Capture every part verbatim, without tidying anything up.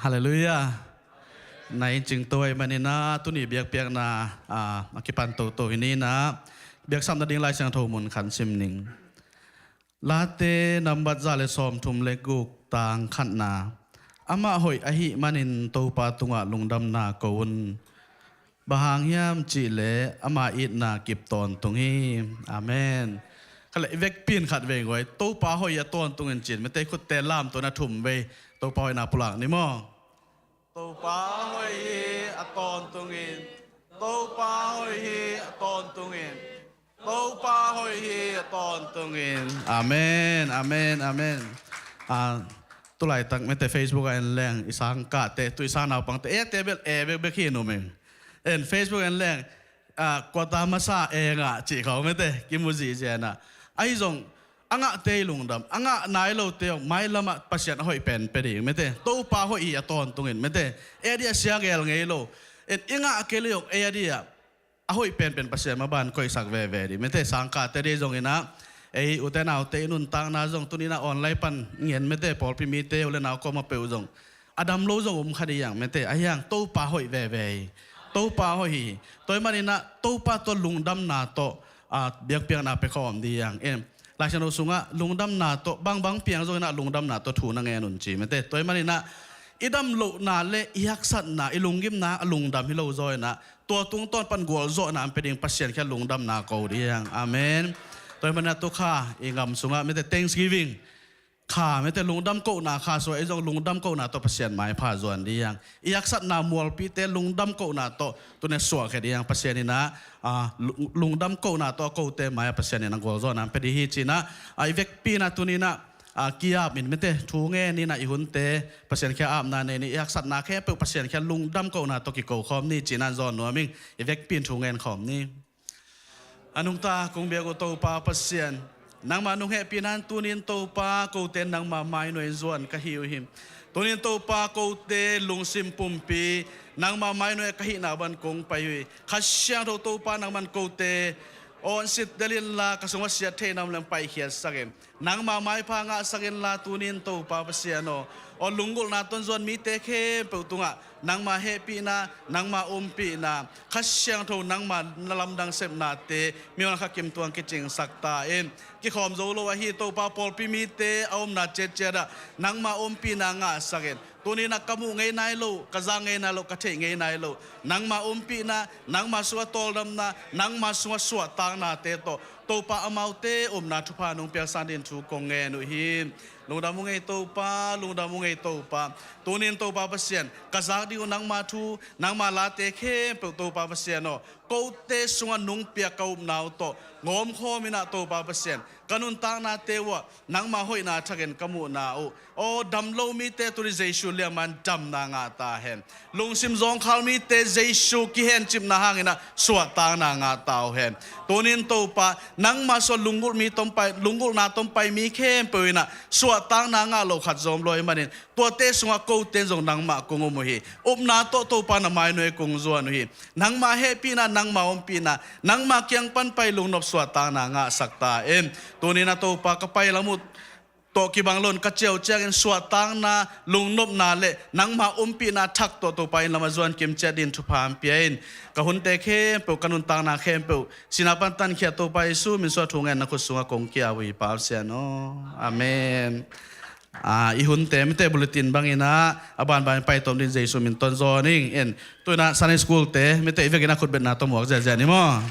Halleluiah. Na in cingto ahih manin ah, tuni biakpiakna, ah, a kipan toto hi ni in ah, biaksap nading Lai Siangtho mun khat sim ning. Late nambat za le sawmthum le guk, tang khatna. Amah hoih ahih manin Topa tungah lungdamna ko un. Bang hang hiam cih leh ama itna kip tawntung hi. Amen. Khat le i vekpi in khat vei guai, Topa hoih hi a tawntung in ci-in, mite khutte lamto na thum vei, Topa hoihna pulak ni maw. Topa hoih hi a tawntung in. Topa hoih hi a tawntung in. Topa hoih hi a tawntung in. Amen, amen, amen. Ah, tu laitak mite Facebook ah en leng, i sangkahte, tu i sang naupangte, e te bel e bekbek hi in um ing. En Facebook en leng, ah, quarter masa e ngah cih khawng mite kimu zihziah in ah. Ahi zong a ngahte i lungdam, a ngah nai lote zong mailam ah Pasian a hoih pen pia ding mite. Topa hoih hi a tawntung in mite. E a dih a sia gel ngei lo. En i ngah kei leh zong e a dih a a hoih penpen Pasian maban koihsak veve ding mite. Sangkahte dih zong in ah, ei ute naute i nuntakna zong tuni in ah online pan ngen mite, pawlpi mite, u le nau kawm ah peuh zong a dam lo zong um kha dih hi hang mite. Ahi hang Topa hoih veve hi. Topa hoih hi. Tua ahih manin ah Topa tawh lungdamna tawh, ah, biakpiakna pia khawm dih hi hang. Em, Lai Siangtho sungah lungdamna tawh, bangbang piang zong in ah lungdamna tawh thu na ngen un ci mite. Tua ahih manin ah i dam lohna le i haksatna, i lunggimna a lungdam hi lo zaw in ah, tua tungtawn pan gualzawhna an pia ding Pasian kiang lungdamna ko dih hi hang. Amen. Tua ahih manin ah tu kha i gam sungah mite Thanksgiving kha, mite lungdam kohna kha suah, ei zong lungdam kohna tawh Pasian maipha zuan dih hi hang. I haksatna mualpite lungdam kohna tawh tuni a suahkhia dih hi hang. Pasian in ah, ah, lung-, lungdam kohna tawh a kote mai-ah Pasian in ah gualzawhna an pia dih hi ci-in ah, ah, i vekpi in ah tuni in ah, ah, ki-ap in mite, thu ngen in ah i hunte, Pasian kiang apna nei ni, i haksatna khempeuh Pasian kiang lungdam kohna tawh kiko khawm ni ci-in ah zawn nuam ing. I vekpi in thu ngen khawm ni. A nungta kong biak uh Topa Pasian, nangma nong hehpihna in tuni in Topa kote nangma mainuai zuan ka hi uh hi. Tuni in Topa kote lungsim pumpi nangma mainuai ka hihna bang kong pai uh hi. Kha Siangtho Topa nangman kote awnsit del inla, ka sungah siat theihna om leng paikhiatsak in. Nangma maipha ngahsak inla tuni in Topa Pasian aw, aw lunggulhna tawh hong zuan mite khempeuh tungah nangma hehpihna, nangma ompihna, Kha Siangtho nangma na lamdang sepnate mi hong kha kim tuang kicingsak ta in. Kikhawm zo lo ahi Topa pawlpi mite a omna ciatciat ah nangma ompihna ngahsak in. Tuni in ah ka muh ngei nai lo, ka zak ngei nai lo, ka theih ngei nai lo, nangma ompihna, nangma sungah tawldamna, nangma sungah suahtaknate tawh Topa amaute omna thupha nong piaksan ding thu kong ngen uh hi. Lungdam uh ngei Topa, lungdam uh ngei Topa. Tuni in Topa Pasian, ka zak ding uh nangma thu, nangma late khempeuh Topa Pasian aw, kote sungah nong piak ka upna uh tawh ngawmkhawm in ah Topa Pasian, ka nuntaknate uh ah nangma hoihna thakin ka muhna uh, aw dam lo mite tuni Jesu liamma in damna ngah ta hen. Lungsim zawngkhal mite Jesu kihencipna hangin ah suahtakna ngah ta uh hen. Tuni in Topa, nangma sungah lunggulh mi tawh hong pai, lunggulhna tawh hong pai mi khempeuh in ah suahtakna ngah loh khat zong om lo ahih manin, tuate sungah kote in zong nangmah kong um uh hi. Upna tawh Topa na mainuai kong zuan uh hi. Nangma hehpihna, nangma ompihna, nangma kiang pan pai lungnop suahtakna ngahsak ta in. Tuni in ah Topa ka pai lam uh tawh kibang lo in ka ciau ciangin suahtakna, lungnopna le nangma ompihna thak tawh Topa inn lamah zuan kim ciat ding thupha hong pia in. Ka hunte khempeuh, ka nuntakna khempeuh, sihna pan tankhia Topa Jesu min suang thu ngen na khut sungah kong ki-ap uh hi Pa Pasian aw. Amen. Ah, i hunte mite bulletin bangin ah a banban pai tawm ding Jesu min tawh hong zawn ing. En, tu in ah Sunday school te mite i vekin ah khutbetna tawh muak ziahziah ni maw.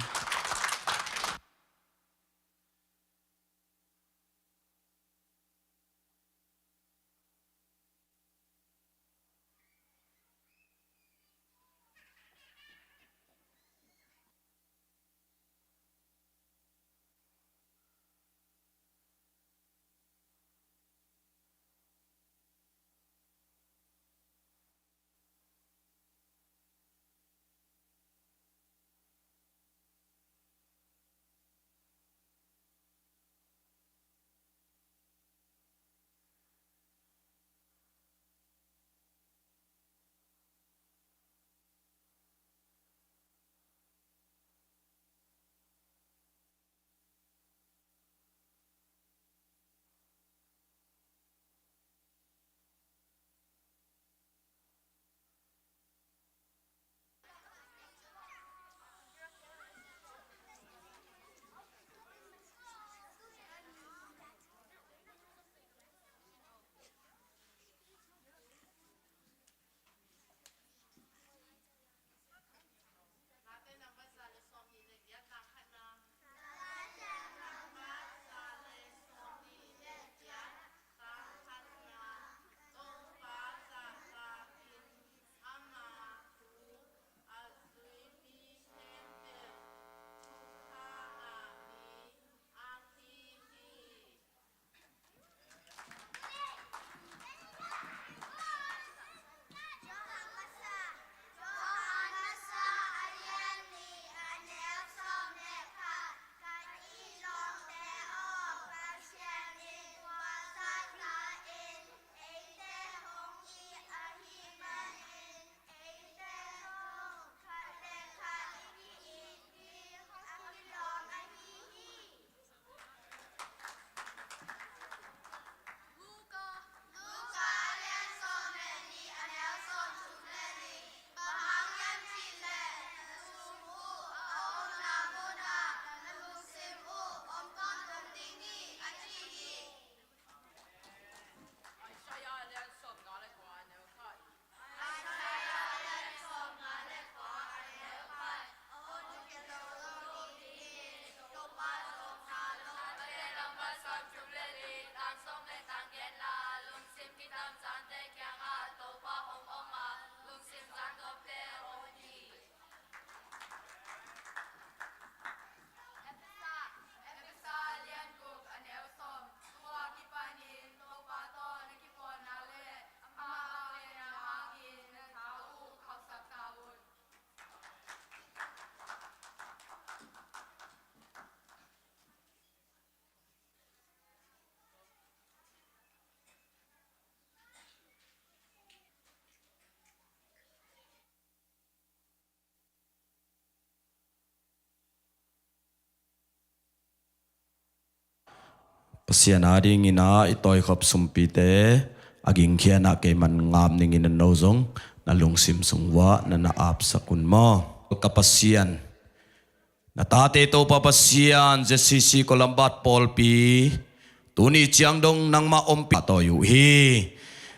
Pasian adingin ah i tawikhop sumpite a gingkhiatna keiman ngap ningin a no zong na lungsim sung uah na na apsak un maw? Ka Pasian, na tate Topa Pasian, Z C C Columbus pawlpi tuni ciang dong nangmah ompih tawi uh hi.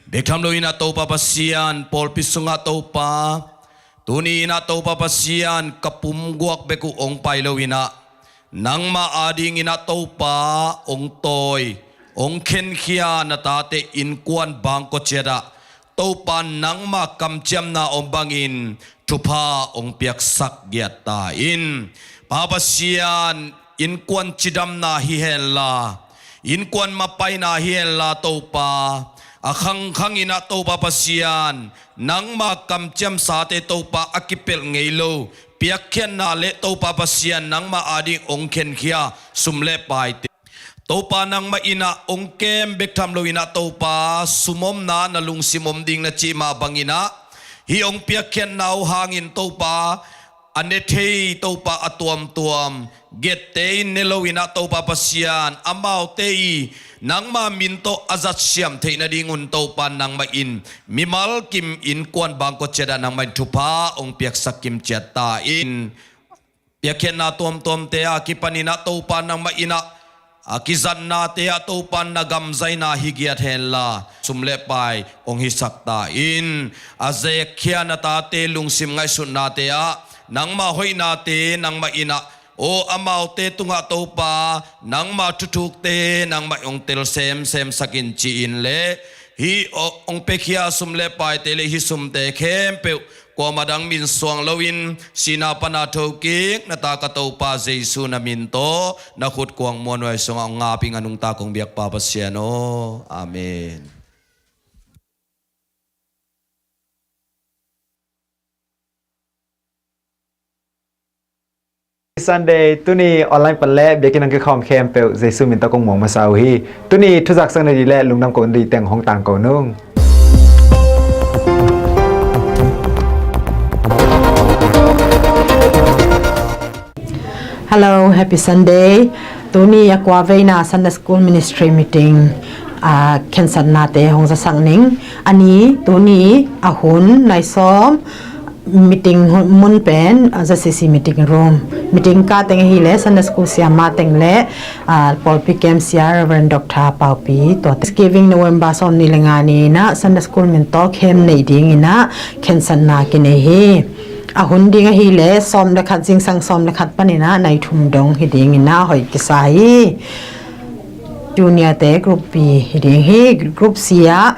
Bek tham loin ah Topa Pasian, pawlpi sungah Topa, tuni in ah Topa Pasian, ka pumguak bek uh hong pai loin ah nangmah adingin ah Topa hong tawi, hong khenkhia na tate innkuan bangkua ciat ah Topa nangmah kamciamna om bangin thupha hong piaksak giat ta in. Pa Pasian, innkuan cidamna hi henla, innkuan mapaina hi henla Topa, a khangkhangin ah Topa Pasian, nangmah kamciamsate Topa a kipelh ngei lo piakkhiatna le Topa Pasian nangmah ading hong khenkhia sum le paite Topa nangmah in ah hong kem bek tham loin ah Topa sumomna na lungsim om ding na cih mah bangin ah hih hong piakkhiatna uh hangin Topa a ne thei Topa a tuamtuam gette in ne loin ah Topa Pasian amaute i nangmah min tawh a zatsiam theih nadingun Topa nangmah in mimal kim innkuan bangkua ciat ah nangmah in thupha hong piaksak kim ciat ta in. Piakkhiatna tuamtuamte a kipanin ah Topa nangmah in ah a kizatnate ah Topa na gamzaina hi giat henla sum le pai hong hisak ta in. A zekkhia na tate lungsim ngaihsutnate ah nangmah hoihnate nangmah in ah aw amaute tungah Topa nangmah thuthukte nangmah hong tel semsemsak in ci-in le hih hong piakhia sum le paite le hih sumte khempeuh kuamah dang min suang loin sihna pana thokik na ta ka Topa Jesu na min tawh na khut kuang muanhuai sungah hong ngap ing a nungta kong biak Pa Pasian aw. Amen. Sunday tuni online pan le biakinn hong kikhawm khempeuh Jesu min tawh kong muang masa uh hi. Tuni thuzak sang na dih le lungdam ko na dih teng hong tang ko nung. Hello, happy Sunday. Tuni a kua veina Sunday School Ministry meeting, ah, khensatnate hong zasak ning. Ani tuni a hun nai sawm meeting hun, mun pen, ah, Z C C meeting room. Meeting ka teng ahile Sunday School siama teng le, ah, pawlpi kem sia Reverend Doctor Paupi tua Thanksgiving November sawm ni le nga ni na Sunday School min tawh khem nei ding ina khensatna kinei hi. A hun ding ahile sawm le khat, zingsang sawm le khat panin ah nai thum dong hi ding ina hoih kisa hi. Junior te group B hi ding hi. Group C ah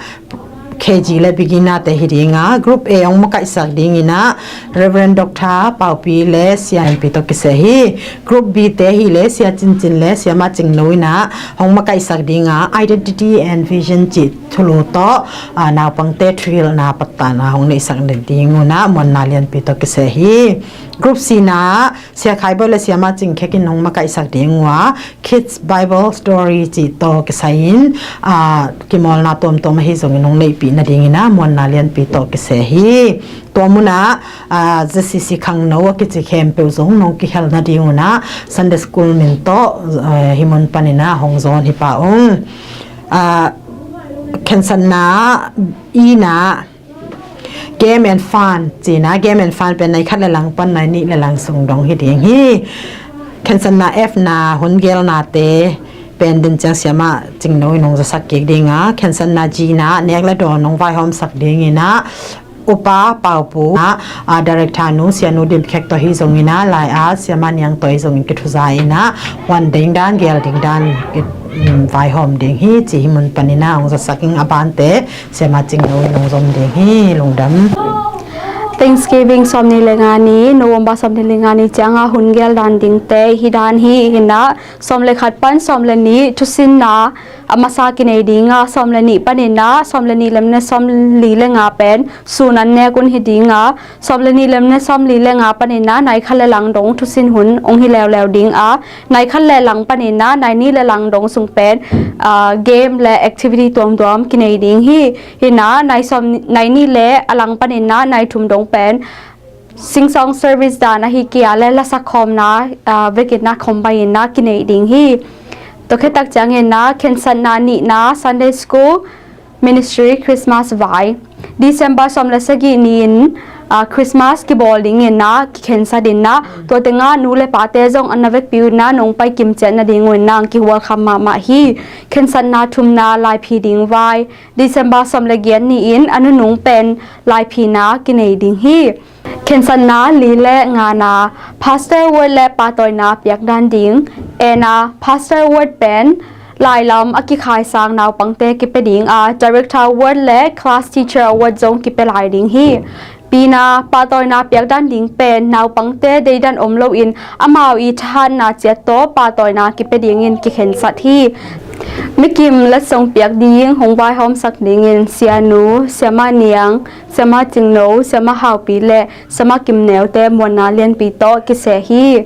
K G le beginner te hi ding a, group A hong makaihsak ding ina Reverend Doctor Paupi le Sia Pi tawh kiseh hi. Group B te ahile Sia Cincin le Siama Cingno ina hong makaihsak ding a, Identity and Vision cih thulu tawh, ah, naupangte thuhilhna pattahna hong neihsak ding una Muanna Lianpi tawh kiseh hi. Group C na Sia Khai Bawi le Siama Cing Khek in hong makaihsak ding uh a, Kids Bible Story cih tawh kisai in, ah, kimawlna tuamtuam ahi zongin hong neihpih nading ina Muanna Lianpi tawh kiseh hi. Tua munah, ah, Z C C khangno a kici khempeuh zong nong kihel nading una Sunday School min tawh, eh, hi mun panin ah hong zawn hi pah ung. Ah, khensatna ina Game and Fun cina, Game and Fun pen nai khat le lang pan nai nih le lang sung dong hi ding hi. Khensatna F na hun gelnate pen den ciang Siama Cingno in hong zasak kik ding a, khensatna G na nek le dawn hong vaihawmsak ding ina Upa Paupu na, ah, Director nu Sia Nu Dim Khek tawh hi zong ina, lai a Siama Niang tawh hi zongin kithuza ina, huan ding dan, gel ding dan, ki, mm, vaihawm ding hi, ci hi mun panin ah hong zasak ing. A bante Siama Cingno in hong zom ding hi. Lungdam. Thanksgiving sawm ni le nga ni, November sawm ni le nga ni cianga hun gel dan dingte hi dan hi ina, sawm le khat pan sawm le nih thusinna a masa kinei ding a, sawm le nih panin ah sawm le nih le minute sawm li le nga pen sun an nek un hi ding a, sawm le nih le minute sawm li le nga panin ah nai khat le lang dong thusin hun hong hi leuleu ding a, nai khat le lang panin ah nai nih le lang dong sung pen, ah, game le activity tuamtuam kinei ding hi. Hi na nai sawm, nai nih le a lang panin ah nai thum dong pen sing song service dan ahi kei a le lasak khawmna, ah, vekin ah combine in ah kinei ding hi. Tua khit tak ciangin ah khensatna nihna Sunday School Ministry Christmas vai. December sawm le sagih ni-in ah Christmas kibawl dingin ah kikhensat in ah, tua tengah nu le pate zong a na vekpi un ah nong pai kim ciat nading un ah kihual kham mahmah hi. Khensatna thumna laiphi ding vai. December sawm le giat ni-in a nunung pen laiphina kinei ding hi. Khensatna li le ngana, Pastor Word le pahtawina piakdan ding. Ena, Pastor Word pen lailam a kikhaisang naupangte kipia ding a, Director Word le Class Teacher Word zong kipia lai ding hi. Pina, pahtawina piakdan ding pen naupangte deidan om loin amau i thahatna ciat tawh pahtawina kipia dingin kikhensat hi. Mikim latsong piak ding hong vaihawmsak dingin sianu, siamah niang, siamah cingno, siamah haupi le siamah kimneute muanna lianpi tawh kiseh hi.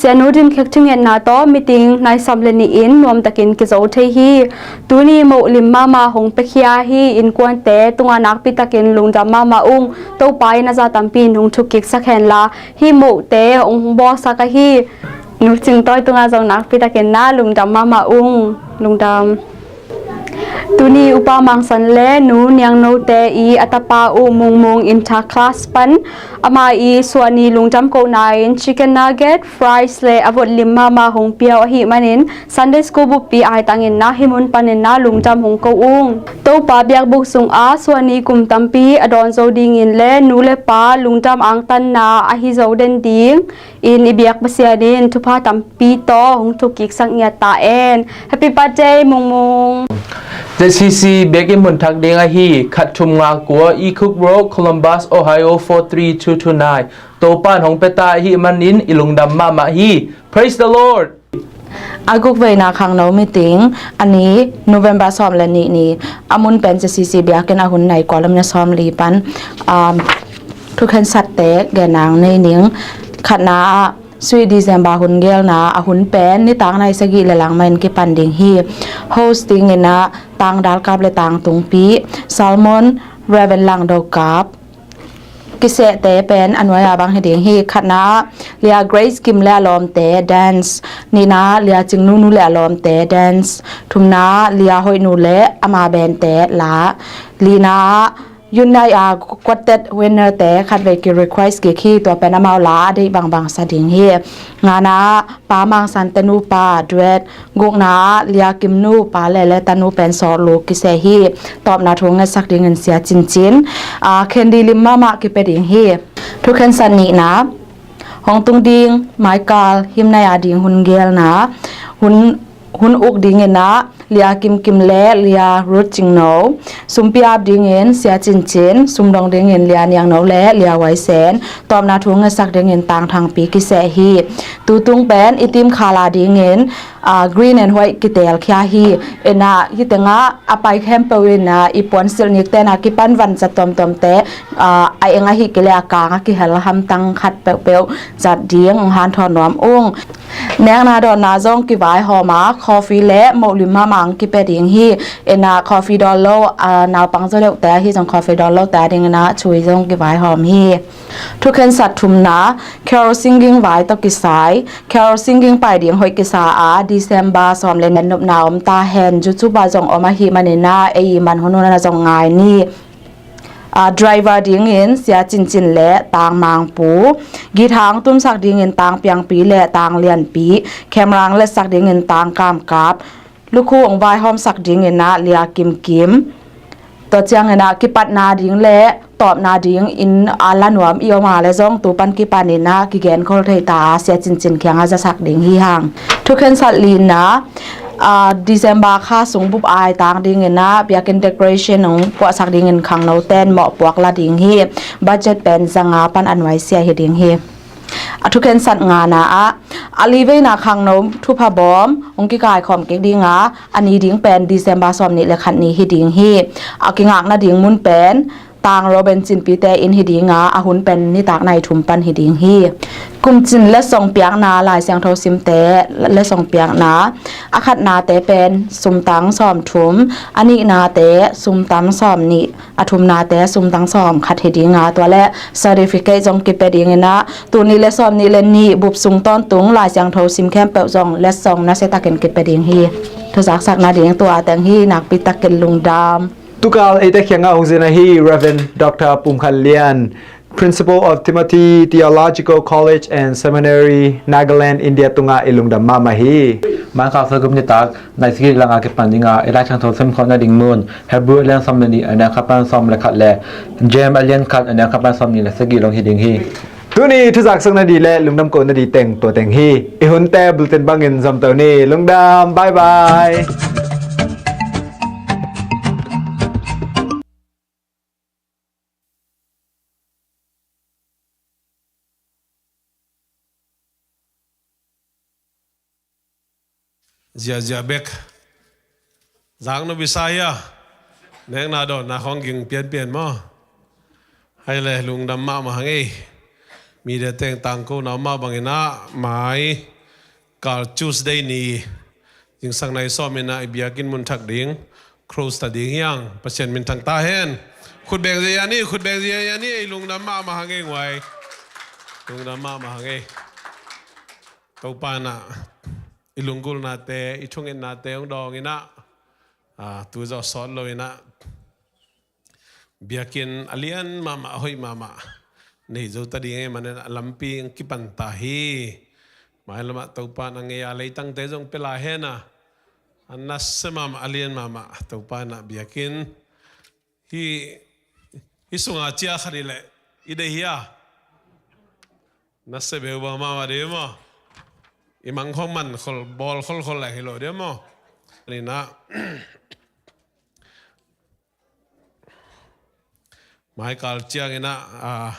Sianu Dim Khek thungetna tawh meeting nai sawm le nih in nuamtakin kizo thei hi. Tuni moh lim mahmah hong piakhia hi. Innkuante tungah nakpitakin lungdam mahmah ung. Topa in a za tampi in hong thukkiksak henla hih mohte hong bawlsak ahi. Nu Cing Tawi tungah zong nakpitakin na lungdam mahmah ung. Lungdam. Tuni Upa Mang San le Nu Niang No te i a tapa U Mung Mung in tha class pan ama i suahni lungdam kohna in chicken nugget, fries le a vot lim mahmah hong pia uh ahih manin Sunday School buppi aitangin na hih mun panin na lungdam hong ko ung. Topa biakbuk sungah suahni kum tampi a dawn zo dingin le nu le pa lungdam angtanna ahi zo den ding in i biak Pasian in thupha tampi tawh hong thukkiksak ngiat ta en. Happy birthday, Mung Mung. Z C C biakinn mun thak ding ahi, khat thum nga kua, E Cook Road, Columbus, Ohio four three two two nine. Topan hong pia ta ahih manin i lungdam mahmah hi. Praise the Lord. A guk veina khangno meeting a ni November sawm le nih ni, a mun pen Z C C biakinn a hun nai kua lam na sawm li pan, um, thukhensatte genang nei ning. Khatna ah Sweet December hun gelna a hun pen nitang nai sagih le lang mah in kipan ding hi. Host dingin ah Tang Dalkap le Tang Tungpi, Salmon, Reverend Lang Do Kap. Kisehte pen a nuai a bang hi ding hi. Khatna ah Lia Grace Kim le a lawmte dance. Nihna ah Lia Cing Nunu le a lawmte dance. Thumna ah Lia Hoih Nu le ama bente la. Lina ah Yun Nai a quartet winner te khatvei ki request kik hi, tua pen amau la a deih bangbang sa ding hi. Ngana ah Pa Mang San tanu pa duet, gukna ah Lia Kim Nu pa le le tanu pen sawrlu kiseh hi. Tawpna thu ngetsak dingin Sia Cin Cin, a, khendi lim mahmah kipia ding hi. Thukhensat nihna, hong tung ding maikal himnai a ding hun gelna, hun hun uk dingin ah Lia Kim Kim le Lia Ruth Cing No, sumpi ap dingin Sia Cin Cin, sumdong dingin Lia Niang No le Lia Wai Sen, tawpna thu ngetsak dingin Tang Thang Pi kiseh hi. Tutung pen i team khala dingin, ah, green and white kitel khia hi. Ena hih tengah a pai khempeuh in ah i puansilh nik ten ah kipan van zat tuamtuamte, ah, a eng ahi kei le a kang a kihel hamtang khat peuhpeuh zat ding hong hanthawn nuam ung. Nekna dawnna zong kivaihawm a, coffee le moh lim mahmah hong kipia ding hi. Ena coffee dawn lo, a, naupang zaw deuhte ahi zong coffee dawn lote a dingin ah chui zong kivaihawm hi. Thukhensat thumna, carol singing vai tawh kisai. Carol singing pai ding hoih kisa a, December sawm le nih nopna om ta hen, YouTube ah zong om ahih manin ah ei i man hun hun ah zong ngai ni. A, driver dingin Sia Cin Cin le Tang Mang Pu, guitar hong tumsak dingin Tang Piang Pi le Tang Lian Pi, camera hong letsak dingin Tang Kam Kap, lukhu hong vaihawmsak dingin ah Lia Kim Kim. Tua ciangin ah kipatna ding le tawpna dingin a la nuam i om a le zong tu pan kipanin ah kigen khol thei ta a, Sia Cin Cin kiangah zasak ding hi hang. Thukhensat lina, ah, December kha sung bup ai tang dingin ah biakinn decoration hong puahsak dingin khangno ten mawhpuak la ding hi. Budget pen zanga pan a nuai sia hi ding hi. A thukhensat ngana ah a li veina khangno thupha bawm hong kikaikhawm kik ding a, a ni ding pen December sawm nih le khat ni hi ding hi. A kingakna ding mun pen Tang Reuben Cinpite inn hi ding a, a hun pen nitak nai thum pan hi ding hi. Kumcin letsong piakna, Lai Siangtho simte letsong piakna, a khatnate pen sumtang sawm thum, a nihnate sumtang sawm nih, a thumnate sumtang sawm khat hi ding a, tua le certificate zong kipia ding in ah, tul nih le sawm nih le nih bup sung tawntung Lai Siangtho sim khempeuh zong letsong nasia takin kipia ding hi. Thuzaksak nading tua teng hi. Nakpi takin lungdam. Tukal eite kiangah hong zen ahi Reverend Doctor Pum Khan Lian, Principal of Timothy Theological College and Seminary, Nagaland, India tungah i lungdam mahmah hi. Mangkang sawm guk nitak nai sagih langa kipan ding a, i Lai Siangtho sim khawh nading mun Hebrew a lian sawm le nih, a neu khat pan sawm le khat le James a lian khat, a neu khat pan sawm nih le sagih long hi ding hi. Tuni thuzaksak nading le lungdam ko nading teng tua teng hi. I hunte bulletin bangin zom to ni. Lungdam, bye bye. Ziahziah bek. Zak no bisa hia. Nekna dawnna khawng ging pianpian maw. Hai le lungdam mahmah hang ei. Media teng tangkona mah bangin ah mai kal Tuesday ni zingsang nai sawm in ah i biakinn mun thak ding close ta ding hi hang. Pasian min thang ta hen. Khut beng zia ni, khut beng zia ni, ei lungdam mahmah hang ei nguai. Lungdam mahmah hang ei. Topa in ah i lunggulhnate, i thungetnate hong dawng in ah, ah, tu zawh sawt lo in ah biakinn a lian mahmah, a hoih mahmah nei zo ta ding ahih manin a lampi hong kipan ta hi. Mailamah Topa in a ngei a leitangte zong pia lai hen a, a nasia mahmah, a lian mahmah Topa in ah biakinn hih, hih sunga chia khat hi leh i deih hi a. Nasia beuh bang mahmah ding maw. I mang khong man khol, bawl kholkhol leh hi lo ding maw. Ni nah. Maikal ciangin ah, ah,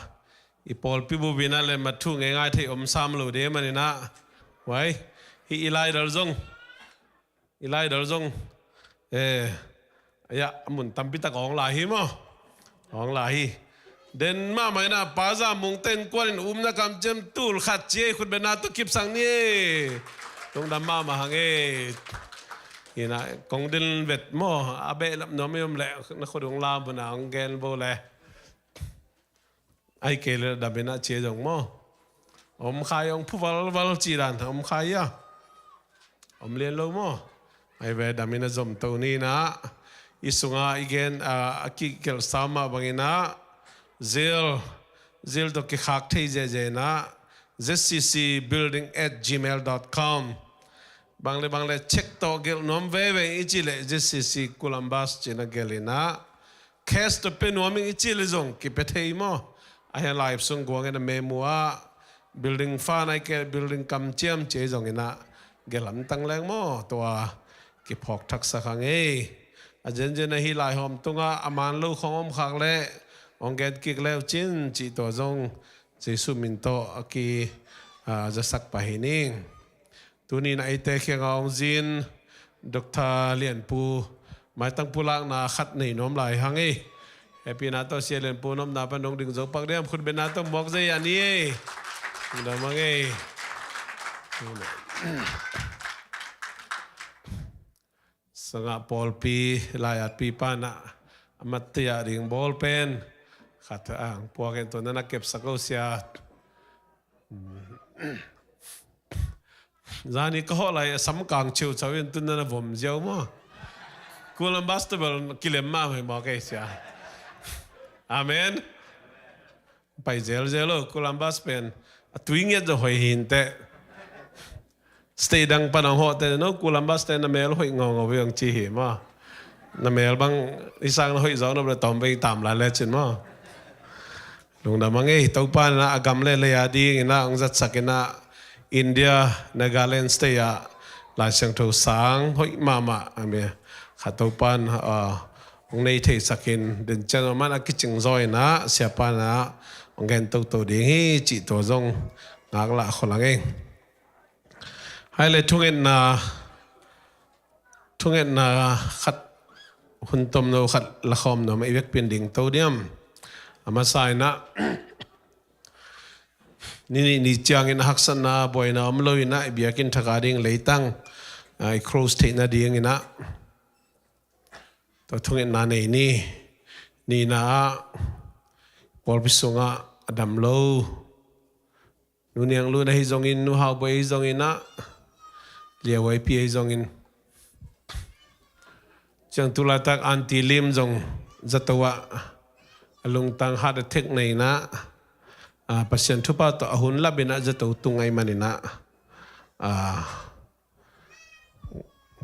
i pawlpi bup in ah le mathu ngeingai thei om sam lo ding manin ah. Wai, hih i laidal zong. I laidal zong. Eh, aya, a mun tampi tak awng lai hi maw. Awng lai hi. Den mahmah in ah Pa Za Mung ten kuan in umna kamciam tul khat ci ei, khut bengna tawh kipsak ni ei. Lungdam mahmah hang ei. Hi nah, kong den vet maw, a behlap nuam i om leh na khut hong lam un ah hong gen bo le. Ai kei le dam in ah ci ei zong maw. Om kha i, hong phu valval ci dan, om kha i a. Om lian lo maw. Ai ve, dam in ah zom to ni nah. I sunga i gen, a, a kikelh sam mah bangin ah, Zil, Zil tawh kikhak thei zeze nah, Z C C building at gmail dot com. Bang le bang le check tawh gelh nuam veve i cih leh Z C C Columbus ci-in ah gelh in ah, cash tawh pia nuam ing i cih leh zong kipia thei maw. A hiang live sung guang in ah memu ah, building fund ahih kei leh building kamciam ci ei zongin ah gelh hamtang leng maw. Tua kiphawk thaksak hang ei. A zenzen ah hih laihawm tungah a man lo khawng om khak leh hong gen kik le uh cin cih tua zong Jesuh min tawh a ki, a, zasak pah hi ning. Tuni nah eite kiangah hong zin Doctor Lianpu, maitang pulakna khat nei nuam lai hang ei. Hehpihna tawh Sia Lianpu nopna pan hong ding zo pak diam, khut bengna tawh muak zei a ni ei. Lungdam hang ei. Sangah pawlpi lai-atpipa in ah a mat tei-ah ding bawl pen khat, a, puak in tua na na kepsak o sia. Zani ka hawh lai a samkang ciucau in tun na na vom ziau maw. Columbus tawh bel kilem mahmah hi maw kei sia. Amen. Pai zelzel o, Columbus pen a tui ngiat zo hoih hi inteh. State dang pan hong hawhte, no, Columbus te na mel hoih ngaungau ve hong ci hi maw. Na mel bang i sang na hoih zaw na bel tawm vei tam lai lecin maw. Lungdam hang ei. Topa in ah a gam le lei a dingin ah hong zatsak in ah India, Nagaland state ah Lai Siangtho sang hoih mahmah a mi khat Topa in, ah, hong nei theisak in, den ciang man a kicing zaw in ah siapa in ah hong gen toto ding hi cih tua zong ngaklah khol hang ei. Hai le thungetna, thungetna khat, hun tomno khat lakhawm nuam a i vekpi in ding to diam. A masa in ah, ni nih ni ciangin haksatna buaina om lo in ah, i biakinn thak a ding leitang, ah, i cross theih nading in ah, tua thungetna nei ni. Nihna ah, pawlpi sungah a dam lo Nu Niang Lun ahi zongin, Nu Hau Boi ahi zongin ah, Lia Wai Pi ahi zongin, ciang tu laitak Aunty Lim zong zato ah a lungtang heart attack nei in ah, ah, Pasian thupha tawh a hun lap in ah zato tung ahih manin ah, ah,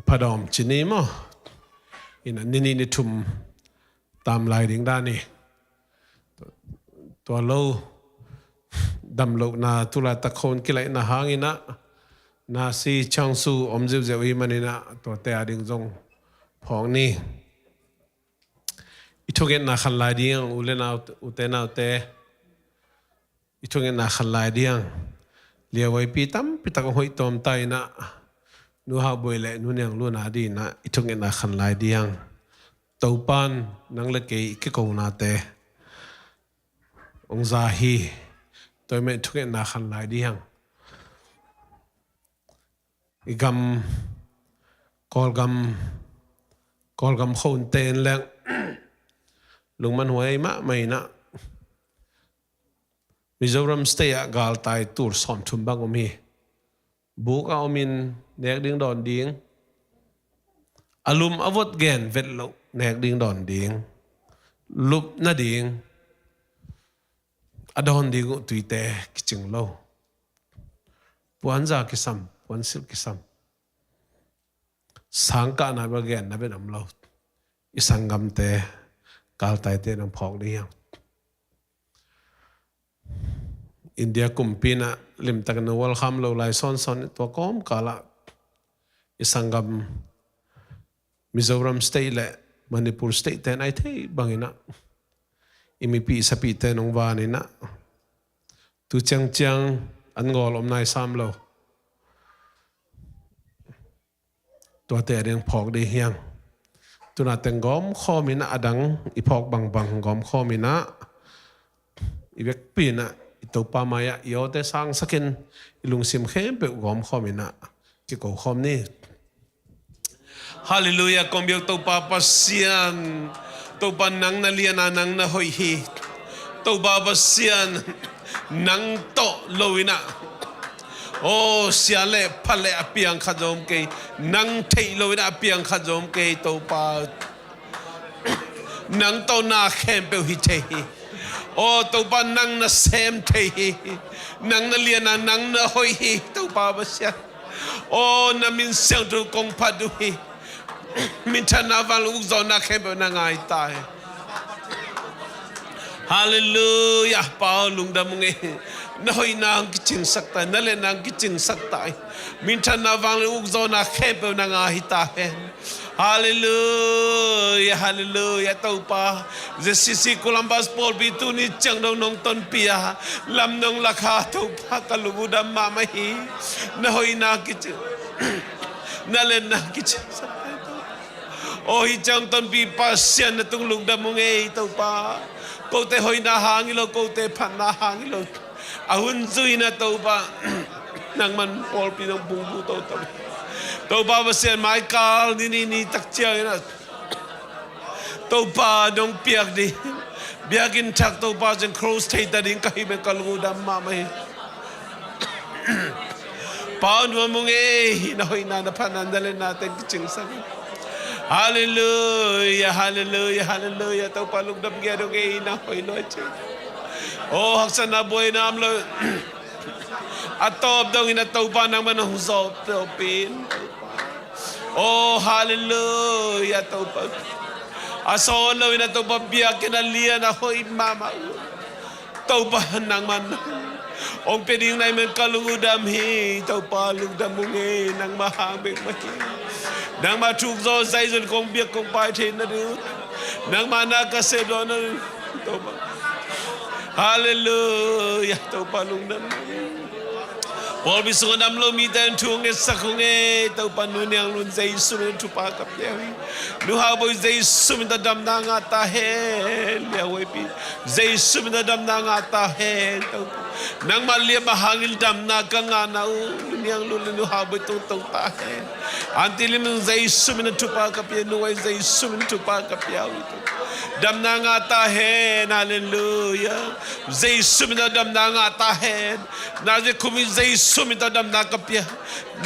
phadawm ci ni maw? In ah ni nih ni thum tam lai ding dan hi. Tua lo, damlohna tu laitak khawng kilaihna hangin ah, Nasi Changsu om ziauziau ahih manin ah, tuate a ding zong phawk ni. I thungetna khan lai ding, u le nau, ute naute, i thungetna khan lai ding. Lia Wai Pi tampi tak hong hoih tawm ta in ah, Nu Hau Boi le Nu Niang Lun a ding in ah i thungetna khan lai ding. Topan nang le kei i kikonate hong za hi. Tua ahih manin thungetna khan lai ding. I gam, Kawlgam, Kawlgam khonte in leng lungmanhuai mahmah in ah, Mizoram State ah galtai tul sawmthum bang om hi. Buk a om in nek ding dawn ding. A lum a vot gen vet loh nek ding dawn ding. Lup nading a dawn ding uh tuite kicing lo. Puanza kisam, puansilh kisam. Sangkahna bel genna vet om lo. I sanggamte, galtaite nong phawk ding hi hang. India kumpi in ah limtakin a welcome lo lai sawnsawn, tua kawmkal ah i sanggam Mizoram State le Manipur State te in a i theih bangin ah, i mipi i sapite nong van in ah, tu ciangciang an ngawl om nai sam lo. Tuate a ding phawk ding hi hang. Tu-in ah teng gawmkhawm in ah, a dang i phawk bangbang gawmkhawm in ah, i vekpi in ah i Topa mai-ah i awte sangsak in, i lungsim khempeuh gawmkhawm in ah kiko khawm ni. Halleluiah. Kong biak Topa Pasian, Topa nang na lian a, nang na hoih hi. Topa Pasian, nang tawh lo in ah, aw, sia le pha le a piang khat zong om kei. Nang theih lo in ah a piang khat zong om kei, Topa. Nang tawh na khempeuh hi thei hi. Aw Topa, nang na sem thei hi. Nang na lian a, nang na hoih hi, Topa Pasian. Aw, na min siangtho kong phat uh hi. Minthanna, vanglian ukzawhna khempeuh na ngah hi ta hen. Halleluiah. Pa aw, lungdam ung ei. Na hoihna hong kicingsak ta hen, na liatna hong kicingsak ta hen. Minthanna, vanglian ukzawhna khempeuh na ngah hi ta hen. Halleluiah, halleluiah, Topa. J C C Columbus pawlpi tuni ciang dong nong tonpih a, lam nong lak a, Topa, ka lung uh dam mahmah hi. Na hoihna kici, na liatna kici. Aw, hih ciang tonpih Pasian na tung lungdam ung ei, Topa. Kote hoihna hang hi lo, kote phatna hang hi lo. A hun zui in ah Topa, nangman pawlpi nong pungbu toto. Topa Pasian, mai kal ni ni ni tak ciangin ah Topa nong piak ding biakinn thak, Topa Pasian, cross thei ta ding ka hih manin ka lung uh dam mahmah hi. Pa aw, nuam ung ei, na hoihna, na phatna, na liatna teng kicingsak in. Halleluiah, halleluiah, halleluiah. Topa lungdam ngiat ung ei, na hoih lua ci. Aw, haksatna buaina om lo. A tawp dongin ah Topa nangman hong zawh peuhpih in. Aw, halleluiah, Topa. A sawn lo in ah Topa, biakinn a lian a hoih mahmah uh Topa, nangman hong pia ding na hih manin ka lung uh dam hi. Topa lungdam ung ei, nangmah hang bek mah hi. Nangmah thu uh zai zong kong biak kong pai theih nading, nangmah na ka sep zawh nading, Topa. Halleluiah, Topa lungdam. Pawlpi sungah dam lo mite in thu ngetsak ung ei, Topa, Nu Niang Lun Jesu min thupha ka pia uh hi. Nu Hau Boi Jesu min tawh damna ngah ta hen. Lia Huaipi Jesu min tawh damna ngah ta hen, Topa. Nangmah liam a hangin damna ka ngahna uh Nu Niang Lun le Nu Hau Boi tungtong ta hen. Anti Lim Lun Jesu min thupha ka pia, Nu Huai Jesu min thupha ka pia uh hi, Topa. Damna ngah ta hen. Halleluia. Jesu min tawh damna ngah ta hen. Nazareth khua mi Jesu min tawh damna ka pia.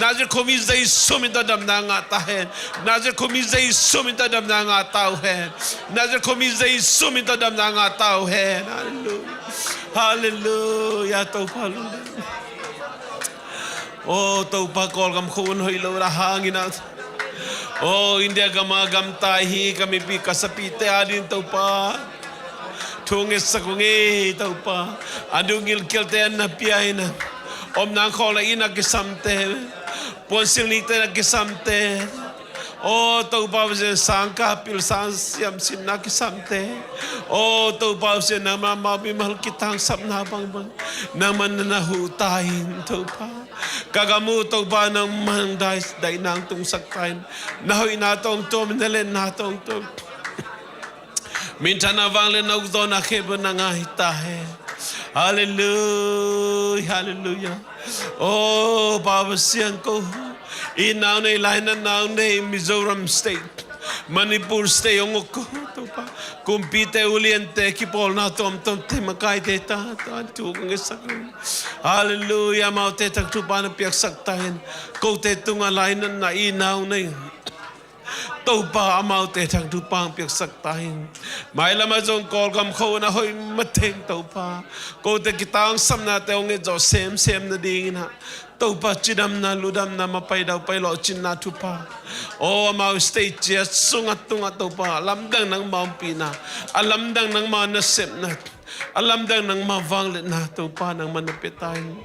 Nazareth khua mi Jesu min tawh damna ngah ta hen. Nazareth khua mi Jesu min tawh damna ngah ta uh hen. Nazareth khua mi Jesu min tawh damna ngah ta uh hen. Halleluia. Halleluia. Topa lungdam. O Topa, Kawlgam khua hun hoih lo na hangin ah, o India gam a gamta hi ka mipi ka sapite ading Topa, thu ngetsak ung ei Topa. A dungil kialte an na pia in ah, omna khawlna inn a kisamte, puansilh nikte na kisamte, o Topa Pasian, sangkah pil sang siam sinna kisamte, o Topa Pasian, nangmah mau mimal kitangsapna bangbang nangmah na huh ta in Topa. Ka gam uh Topa, nangmah dai, daihna hong tungsak ta in. Na hoihna tawh hong tuam in, na lianna tawh hong tuam. Minthanna, vangliatna, ukzawhna khempeuh na ngah ta hen. Halleluia, halleluia. O Pa Pasian, ko i nau nei, lainatna nei, Mizoram State, Manipur State hong uk ko Topa, kumpite, uliante kipawlna tuamtuamte makaite ta, ta thu ka ngetsak. Halleluia, amaute thak thupha na piaksak ta hen. Kote tungah lainatna i nau nei, Topa, amaute thak thupha hong piaksak ta hen. Mailamah zong Kawlgam khua hun a hoih mateng Topa, kote kitangsapnate hong nget zawh semsem nadingin ah Topa, cidamna, ludamna, mapai daupai lawhcinna thupha, o amau state ciat sungah tungah Topa, a lamdang nangmah ompihna, a lamdang nangmah nasepna, a lamdang nangmah vangliatna Topa, nangmah na pia ta hen.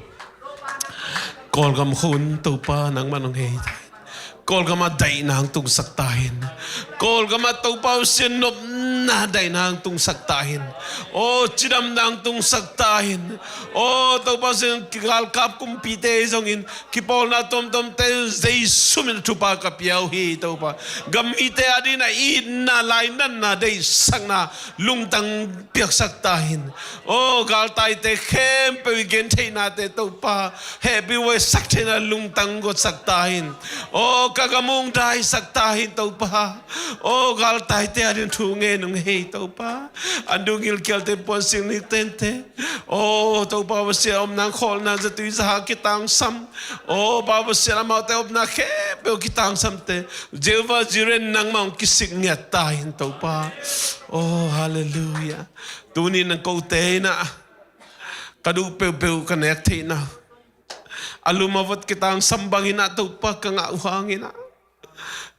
Kawlgam khua hun Topa, nangmah hong hei ta hen. Kawlgam ah daihna hong tungsak ta hen. Kawlgam ah Topa Pasian, nopna daihna hong tungsak ta hen. O cidamna hong tungsak ta hen. O Topa Pasian, galkap kumpite zongin kipawlna tuamtuamte Jesu min thupha ka pia uh hi Topa. Gam mite adingin ah itna, lainatna, deihsakna, lungtang piaksak ta hen. O galtaite khempeuh i gentheihnate Topa, hehpih huaisak theihna lungtang guatsak ta hen. O ka gam uh hong daisak ta hen Topa. O galtaite adingin thu ngen ung ei Topa. A dungil kialte, puansilh nikte, o Topa Pasian, omna khawlna, zatui zaha kitangsam, o Pa Pasian, amaute omna khempeuh kitangsamte Jehovah Jireh in nangmah hong kisik ngiat ta hen Topa. O halleluia. Tuni-in ah kote in ah ka duh peuhpeuh ka nek theihna, a lum a vot kitangsam bangin ah Topa, ka ngah uh hangin ah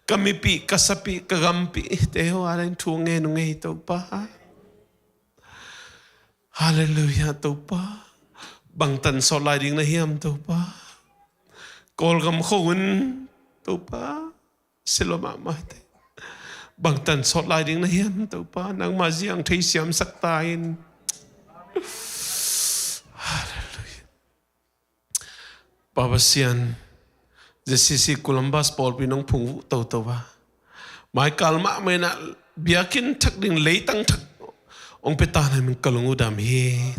ka mipih, ka sapih, ka gampihte uh adingin thu ngen ung ei Topa. Halleluia Topa. Bangtan sawt lai ding na hiam Topa? Kawlgam khua hun Topa, sia lua mahmahte, bangtan sawt lai ding na hiam Topa? Nangmah ziang thei siamsak ta hen. Halleluia. Pa Pasian, Z C C Columbus pawlpi nong phungvuh toto a, maikal mahmah in ah biakinn thak ding leitang thak hong pia ta na min ka lung uh dam hi.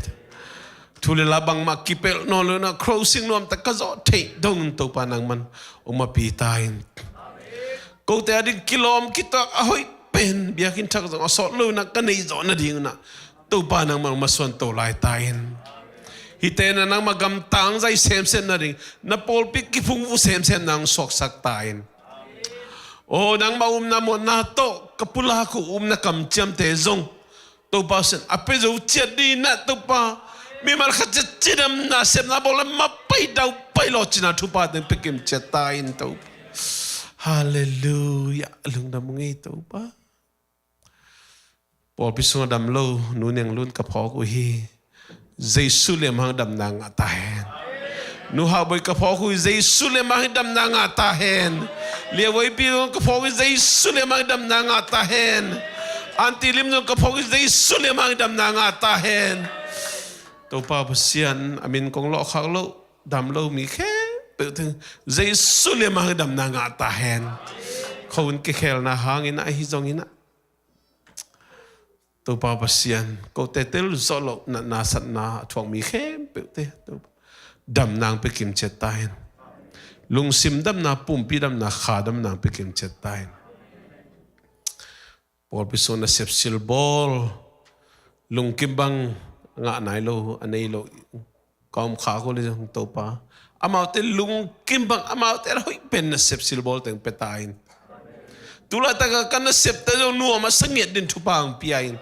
Thu le la bangmah kipelh nawn lo in ah, closing nuamtak ka zawh theih dongin Topa, nangman hong makaih ta hen. Kote ading kilawm kituak a hoih pen biakinn thak zong a sawt lo in ah ka neih zawh nadingin ah Topa, nangman hong masuan to lai ta hen. Hihte in ah nangmah gam tangzai semsem nading, na pawlpi kiphungvuh semsem na hong suaksak ta hen. O nangmah upna muanna tawh ka pulak uh upna kamciamte zong Topa Pasian, a pia zo ciat dingin ah Topa, mimal khat ciat cidamna, sepna, bawlna, mapai daupai lawhcinna thupha teng pia kim ciat ta hen Topa. Halleluia. Lungdam ung ei Topa. Pawlpi sungah dam lo Nu Niang Lun ka phawk uh hi. Jesu liam hang damna ngah ta hen. Nu Hau Boi ka phawk uh hi. Jesu liam hang damna ngah ta hen. Lia Huaipi ka phawk uh hi. Jesu liam hang damna ngah ta hen. Anti Lim Zong ka phawk uh hi. Jesu liam hang damna ngah ta hen. Topa Pasian, a min kong lawhkhak loh, Dam lo mi khempeuh teng Jesu liam a damna ngah ta hen. Khuahun kikhelna hangin ah, ahi zongin ah, Topa Pasian, kote tel zawh loh natna satna a thuak mi khempeuhte Topa, damna hong pia kimciat ta hen. Lungsim damna, pumpi damna, kha damna hong pia kimciat ta hen. Pawlpi sung nasep silbawl, lungkim bang ngah nai lo, a nei lo ka om khak uh leh zong Topa, amaute lungkim bang, amaute a hoih pen nasep silbawl teng pia ta in. Tulaitak a ka nasepte zong nuam a sa ngiat dingin thupha hong pia in.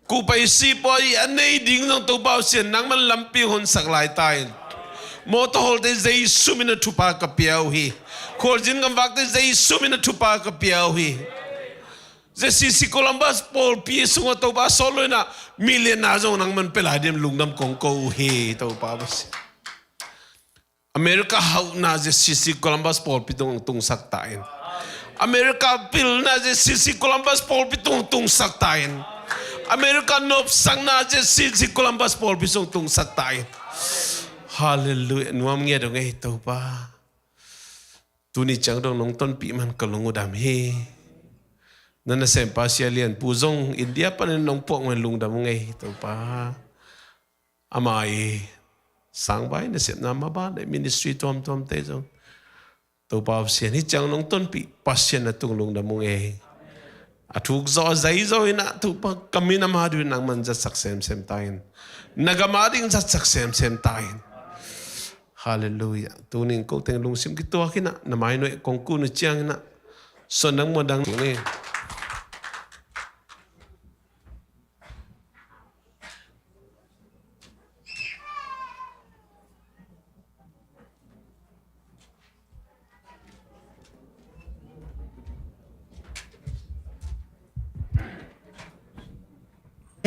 Kupai sipuai a nei ding zong Topa Pasian nangman lampi honsak lai ta in. Mawtaw hawlte Jesu min a thupha ka pia uh hi. Khualzin gamvakte Jesu min a thupha ka pia uh hi. J C C Columbus pawlpi sungah Topa sawt lo in ah, milianna zong nangman pia lai dingin lungdam kong ko uh hi, Topa Pasian. America hauhna J C C Columbus pawlpi tung tungsak ta in. America pilna J C C Columbus pawlpi tung tungsak ta in. America nopsakna J C C Columbus pawlpi sung tungsak ta in. Halleluiah. Nuam ngiat dong ei Topa. Tuni ciang dong nong tonpih man ka lung uh dam hi. Na nasempa Sia Lian Pu zong India panin nong puak man lungdam uh ngei Topa. Ama i sangvai nasepna mabang le ministry tuamtuamte zong Topa Pasian hi ciang nong tonpih Pasian na tung lungdam uh ngei. A thuk zaw a zai zaw in ah Topa ka min ama dui nangman zatsak semsem ta in. Na gam a ding zatsak semsem ta in. Halleluiah. Tuning ko teng lungsim kituak in ah na mai nuai kong kun uh ciang in ah son nang muan dang ni.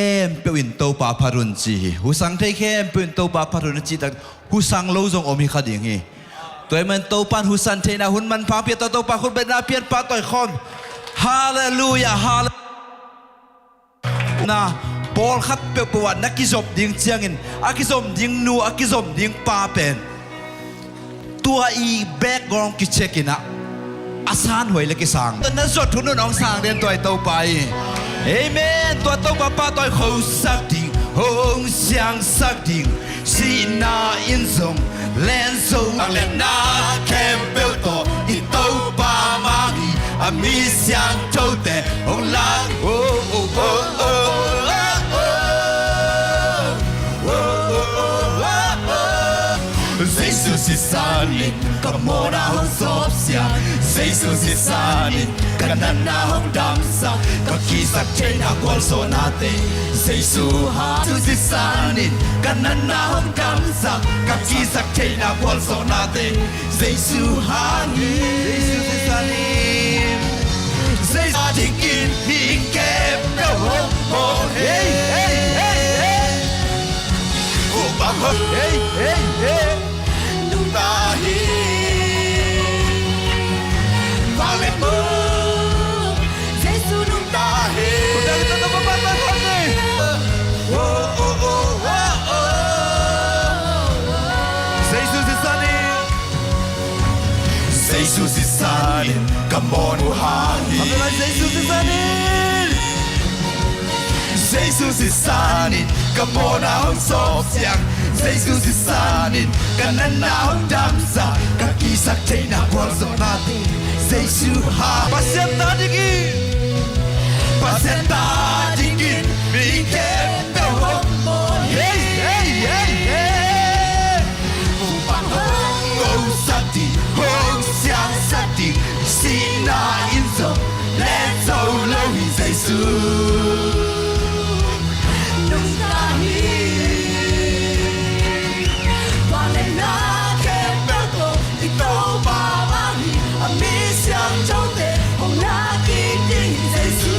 Khempeuh in Topa phat un ci hi. Husang thei khempeuh in Topa phat un a cih tak husang lo zong om hi kha ding hi. Tua ahih man Topa in husang theihna hun manpha pia ta Topa khut betna pian pahtawi khawm. Halleluiah, halleluiah. Na, pawlkhat peuhpeuh ah na kizop ding ciangin, a kizom ding nu, a kizom ding pa pen tua i background kicheck in ah, a sanhuai le kisang. Na zot hun un hong sang den tua i Topa i. Amen. Tua Topa pahtawi khosak ding, hong siangsak ding. Sihna in zong len zo, a lenna khempeuh tawh i Topa mang hi. A mi siangthote hong lak. Oh, oh, oh, oh, oh, oh. Jesu sisan in ka mawhna hong sawpsiang. Jesu sisan in ka natna hong damsak. Ka kisak theihna gualzawhnate Jesu hang. Jesu sisan in ka natna hong damsak. Ka kisak theihna gualzawhnate Jesu hang hi. Jesu sisan in. Jesu dingin mi khempeuh hong bawl. Hey, hey, hey, hey. Hey, hey, hey. Nungta hi. Vanglian mu. Jesu nungta hi. Oh, oh, oh, oh, oh. Jesu sisan in. Jesu sisan in ka mawhna hong hang hi. Jesu sisan in. Jesu sisan in ka mawhna hong sawpsiang. Jesu sisan in ka natna hong damsak. Ka kisak theihna gualzawhnate Jesu hang. Pasian ta dingin. Pasian ta dingin mi khempeuh hong bawl. Hey, hey, hey, hey. Hong pang hong ngosak ding, hong siangsak ding, sihna in zong len zo lo hi Jesu. Nungta hi. Vanglian na khempeuh tawh i Topa mang hi. A mi siangthote hong lak kik ding hi Jesu.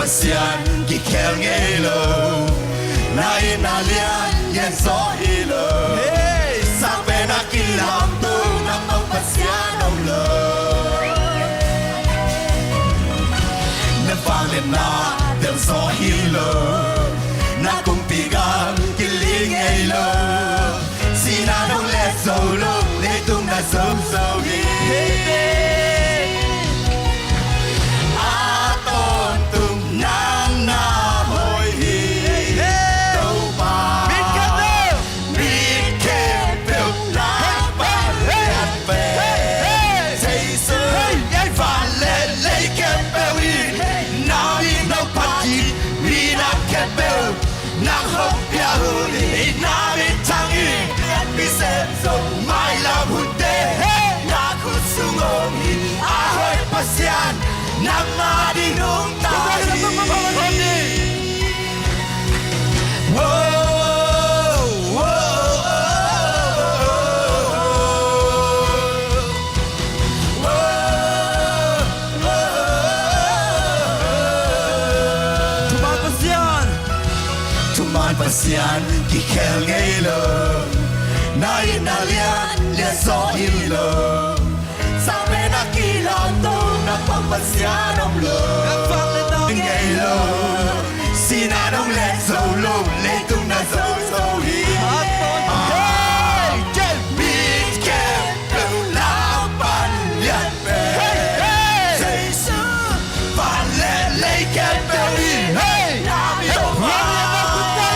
Pasian kikhel ngei lo, na itna lian lian zaw hi lo. Hey! Sang pen a kilamto, nangmah Pasian om lo. Na vangliatna tel zaw hi lo, na kumpi gam kiling ngei lo. Sihna dong let zo lo, leitung na zo zo hi. A tawntung nang na hoih hi. Topa, mit khempeuh, mit khempeuh na pan lian pen. Jesu, van le lei khempeuh in na min hong phat hi. Minam khempeuh nang hong pia hun hi. Na min thang hi. Lianpi sem zo, mailam hunte na khut sung om hi. A hoih Pasian, nangmah ding nungta hi. Wow, wow, wow, wow. Thuman Pasian, thuman Pasian kikhel ngei lo, na itna lian lian zaw hi lo. Sang pen a kilamto, nangmah Pasian om lo. Ngei lo, sihna dong let zo lo, leitung na zo zo hi. Hey, hey. Mit khempeuh na pan lian pen. Hey, hey. Jesu, van le lei khempeuh in, hey, na min hong phat hi.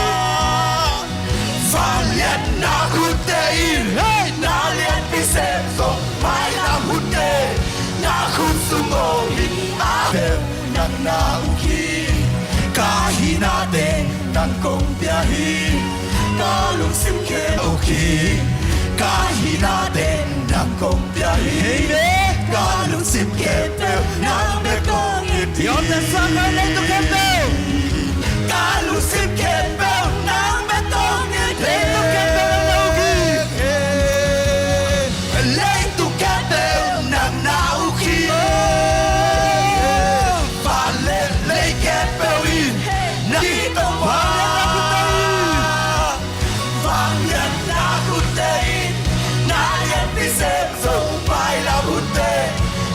Vangliatna khutte in, hey, na lianpi sem zo, mailam hunte na khut sung om hi. A khempeuh nang na uk hi. Ka hihna teng nang kong pia hi. Ka lungsim khempeuh uk hi. Ka hihna teng nang kong pia hi. Amen. Ka lungsim khempeuh nang bek kong it hi. Ka lungsim khempeuh nang bek kong it hi. Leitung khempeuh nang na uk hi. Leitung khempeuh nang na uk hi. Van le lei khempeuh in na uk hi. Vangliatna khutte in na lianpi sem zo, mailam hunte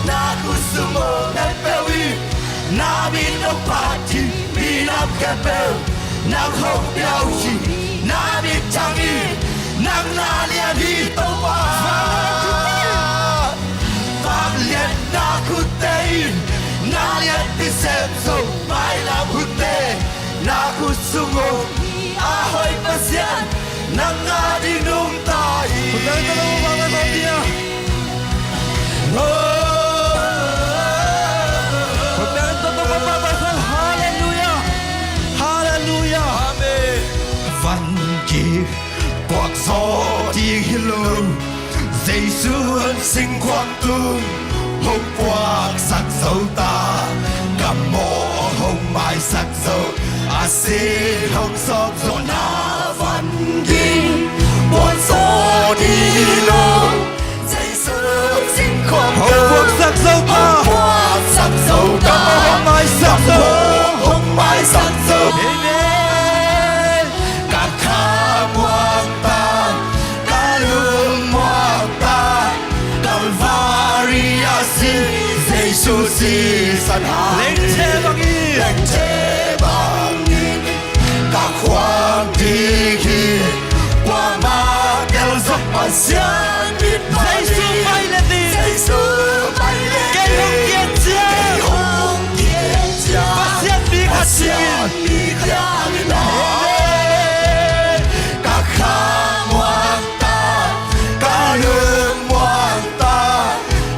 na khut sung om khempeuh in na min hong phat hi. Minam khempeuh nang hong pia uh hi. Na min thang hi. Nang na lian hi Topa. Vangliatna khutte in na lianpi sem zo, mailam hunte na khut sung om hi. A hoih Pasian, nangmah ding nungta hi. Halleluia. Halleluia. Amen. Van kipuak zaw ding hi lo. Jesu singkhuam tung hong puaksak zo ta. Ka mawh hong maisak zo, a sin hong sawp zo na. Van kipuak zaw ding hi lo. Jesu singkhuam hong puaksak zo ta. Hong puaksak zo ta. Ka mawh hong maisak zo. Ka mawh hong maisak zo. Amen. Ka kha muang ta, ka lung muang ta, Calvary a si, Jesu sisan hangin. Lengthe bangin. Lengthe bangin. Ka khuak ding hi, kuamah tel zong Pasian mitmah hi. Jesu pai le ding. Jesu pai le ding. Kei hong kiat ciang. Kei hong kiat ciang. Pasian mi khat dingin. Pasian mi khat dingin. Amen. Ka kha muang ta, ka lung muang ta,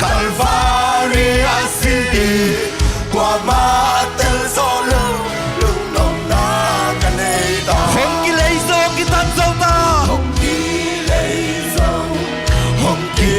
Calvary a si, kuamah tel zawh lo, lungnopna ka nei ta. Hong kilei zo, hong kitat zo ta. Hong kilei zo, hong ki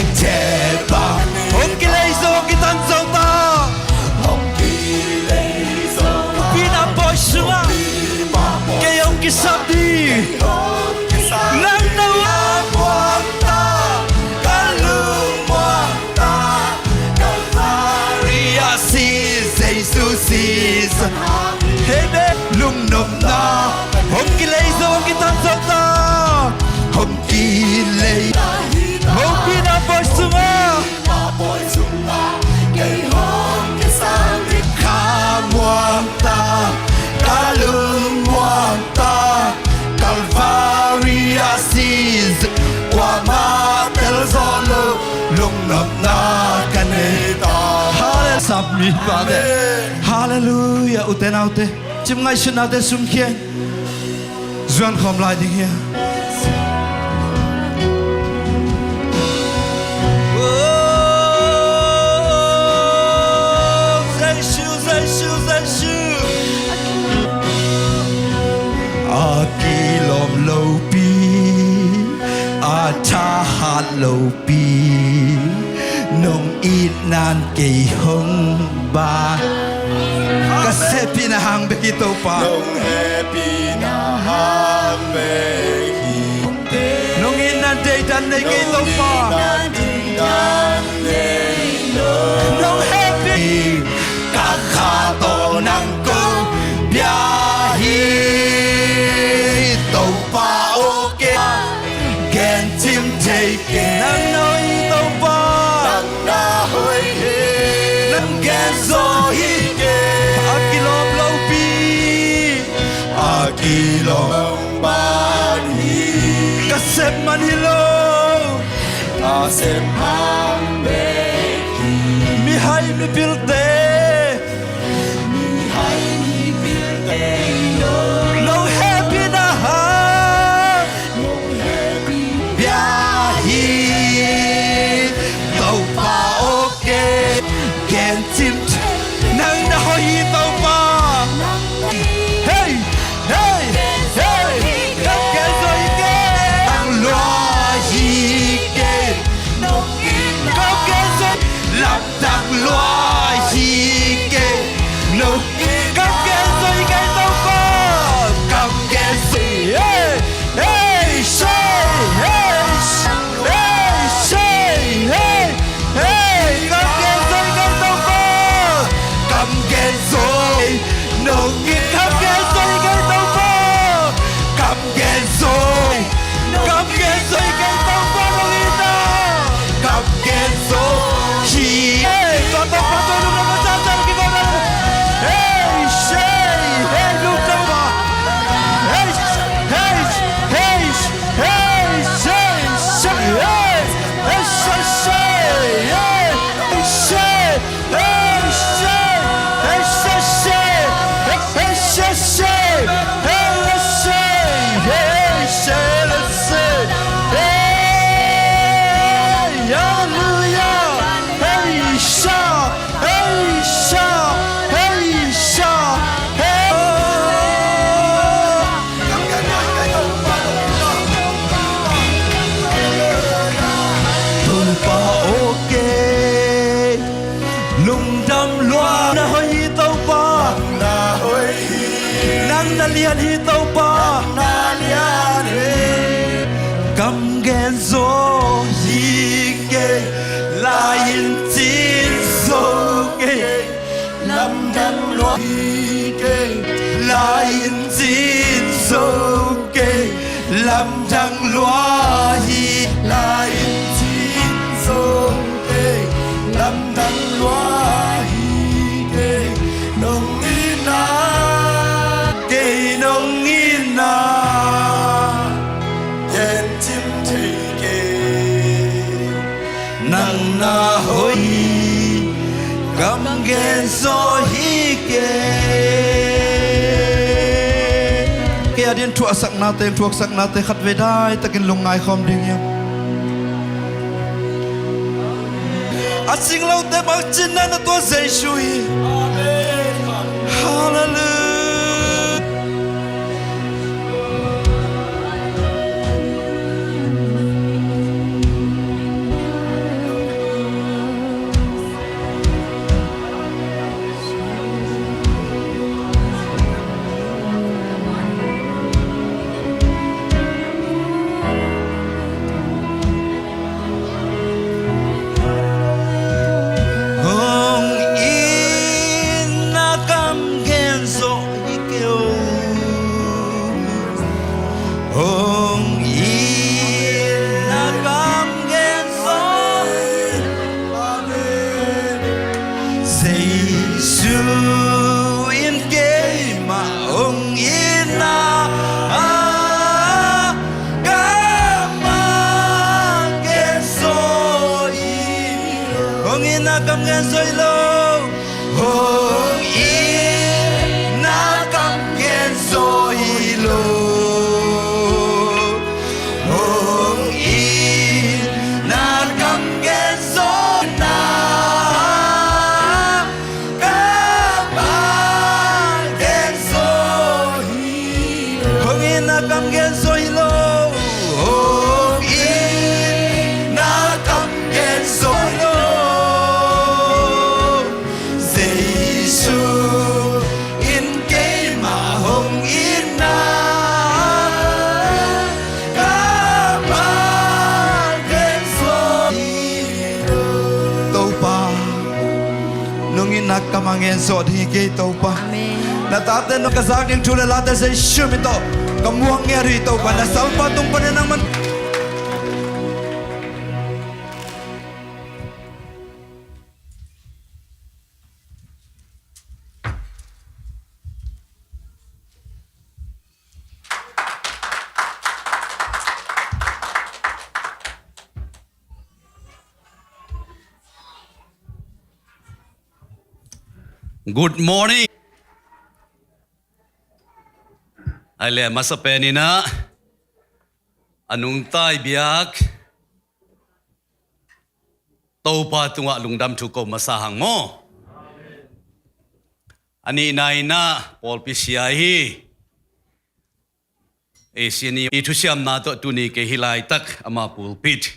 Hong kilei zo, hong kitan zo ta. Hong kilei zo. Pi na bawi sungah kei hong kisam ding. Nang na muang ta, ka lungmuang ta. Kalvari ah si Jesu si. Hebe lungnopna. Hong kilei zo, hong kitan zo ta. Hong kilei. Hopihna bawi sungah. Kei hong kisam ding. Ka muang ta, ka lungmuang ta. Kalvari ah si. Kuamah tel zo lo. Lungnopna ka nei ta. Hallelujah. Sap mi pate. Hallelujah. Ute naute, cim ngaihsutnate sumkhia in. Zuan khawm lai ding hi a. Oh, Jesu, Jesu, Jesu. A kilawm lopi, a thahat lopi, nong itna in kei hong ban. Ka hehpihna hang bek hi Topa. Nong hehpihna hang bek hi. Nong itna in deidan nei kei Topa. Nong itna in deidan nei lo. Nong hehpih. Ka kha tawh nang kong bia hi Topa aw kei. Gen cim thei kei. Nang na hoih hi Topa. Nang na hoih hi. Nang gen zo hi kei. A kilawm lopi, a kilawm ban hi. Ka sep man hi lo. Ka sep man bek hi. Mihai mipilte. Mihai mipilte lo. Nong hehpihna hang bia hi Topa aw kei. Gen cim. Nang na hoih hi Topa. Hei, hei, hei. Kam gen zo hi kei. Lamdang lua hi kei. Kam gen zo. Lamdang lua hi kei. Kam gen zo hi kei Topa. Kam gen zo. Hei, hei, hei, hei, hei, hei. Hei, kam gen zo hi kei Topa. Kam gen zo. Nong it kam gen zo hi kei Topa. Kam gen zo. Kam gen zo hi kei Topa nong it a. Kam gen zo hi. Hei, tua Topa tua lungdam a zahzah kiko na. Hei, hei, hei, lungdam a. Hei, hei, hei. Hey, say, say, hey, hey, say, say, hey, hey, say, hey, say, say, hey, hey, say, say, hey, let's say, hey, say, let's say, hey, hallelujah, hey, shout. Hey, sha, hey, sha, hey, oh. Topa aw kei, lungdam lua. Na hoih hi Topa. Nang na lian hi Topa. Kam gen zo hi kei, lai-in cin zo kei. Lamdang lua hi kei, lai-in cin zo kei. Lamdang lua hi, lai-in cin zo kei. Lamdang lua hi kei, nong itna, kei nong itna. Gen cim thei kei. Nang na hoih, kam gen zo hi kei. Kei a din thuaksaknate, thuaksaknate khatvei daitakin lungngai khawm ding hiam? A singlote bang cinna na tua Jesu hi. Amen. Hallelujah. Kam gen zo hi lo. Hong itna kam gen zo hi lo. Hong itna kam gen zo na. Ka Pa gen zo hi lo. Hong itna kam gen zo hi lo. Hong itna kam gen zo hi lo. Jesu in keimah hong itna. Ka Pa gen zo hi lo. Topa, nong itna kam a gen zo ding hi kei Topa. Amen. Na tate nong ka zak ding thu le late Jesu min tawh ka muang ngiat hi Topa. Na salpa tung panin nangman. Good morning. Ai le, masa pen in ah, a nungta i biak Topa tungah lungdam thu ko masa hang maw. A nihna in ah pawlpi sia hi. Ei, sini i thusiamna tawh tuni kei hih laitak ama pulpit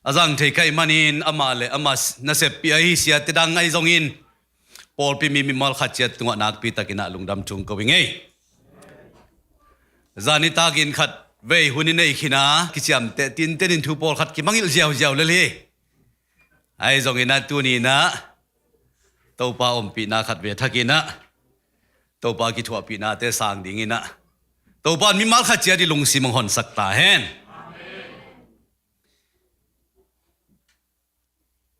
a zang thei ka hih manin amah le ama s-, nasep pih ahi siate dang ahi zongin pawlpi mi mimal khat ciat tungah nakpi takin ah lungdam thu ko ing ei. Zan nitak in khat vei hun i neih khin a, kiciamteh tinten in thu pawlkhat kimangngilh ziauziau lel hi. Ahi zongin ah tuni in ah Topa ompihna khat vei thak in ah, Topa kithuahpihnate sang ding in ah, Topa in mimal khat ciat i lungsim hong honsak ta hen.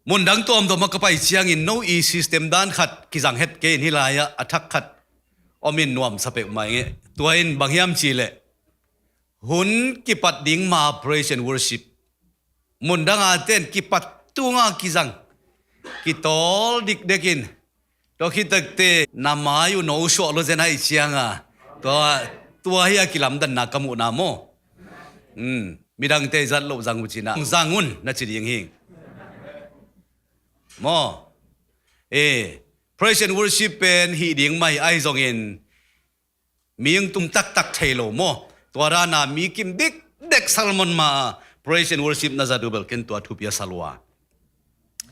Mundang tuamtuam ah ka pai ciangin no i system dan khat kizang het kei in, hih lai-ah a thak khat om in nuamsa peuhmah ing ei. Tua in bang hiam cih leh, hun kipat ding ma praise and worship, mundang a ten kipat tunga kizang, kitawl dikdek in, tua khit takte na mai uh no suah lo zen ahih cianga, tua, tua hi a kilamdanna ka muhna maw. Hmm, midangte i zat loh zang uh cin ah, zang un na ci ding hi. Maw. Eh, praise and worship pen hih ding mah hi, ahi zongin mi hong tum taktak thei lo maw. Tua dan a mi kim dikdek sermon mah a praise and worship na zat uh bel ken tua thupi a sa lua.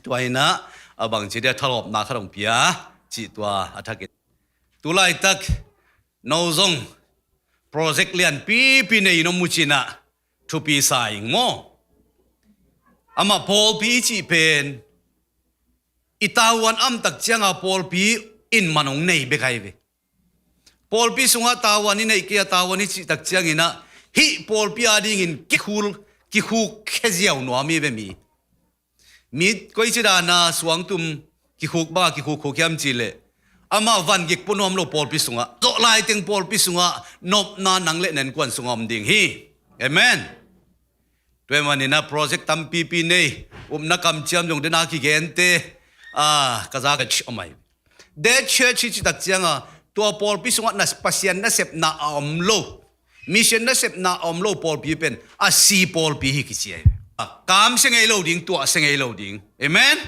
Tua in ah a bangci dia thalawpna khat hong pia cih tua a thak in. Tu laitak no zong project lianpipi nei in om uh cin ah thupi sa ing maw. Amah pawlpi i cih pen i tavuan a om tak cianga pawlpi in man hong nei bek ahi ve. Pawlpi sungah tavuan i neih kei a, tavuan i cih tak ciangin ah hih pawlpi adingin kikhul, kikhuk khia ziau nuam hi ve mi. Mi koici dan a suangtum kikhuk bang a kikhukkhuk hiam cih leh, amah van gik pua nuam lo pawlpi sungah, zawh laiteng pawlpi sungah nopna nang le na innkuan sungah om ding hi. Amen. Tua ahih manin ah project tampipi nei, upna kamciam zong den a kigente, ah, ka zak church om ahi. That church hi cih tak cianga tua pawlpi sungah na, Pasian nasepna a om lo, mission nasepna a om lo pawlpi pen a si pawlpi hi kici ahi. Ah, kamsia ngei lo ding, tuahsia ngei lo ding. Amen.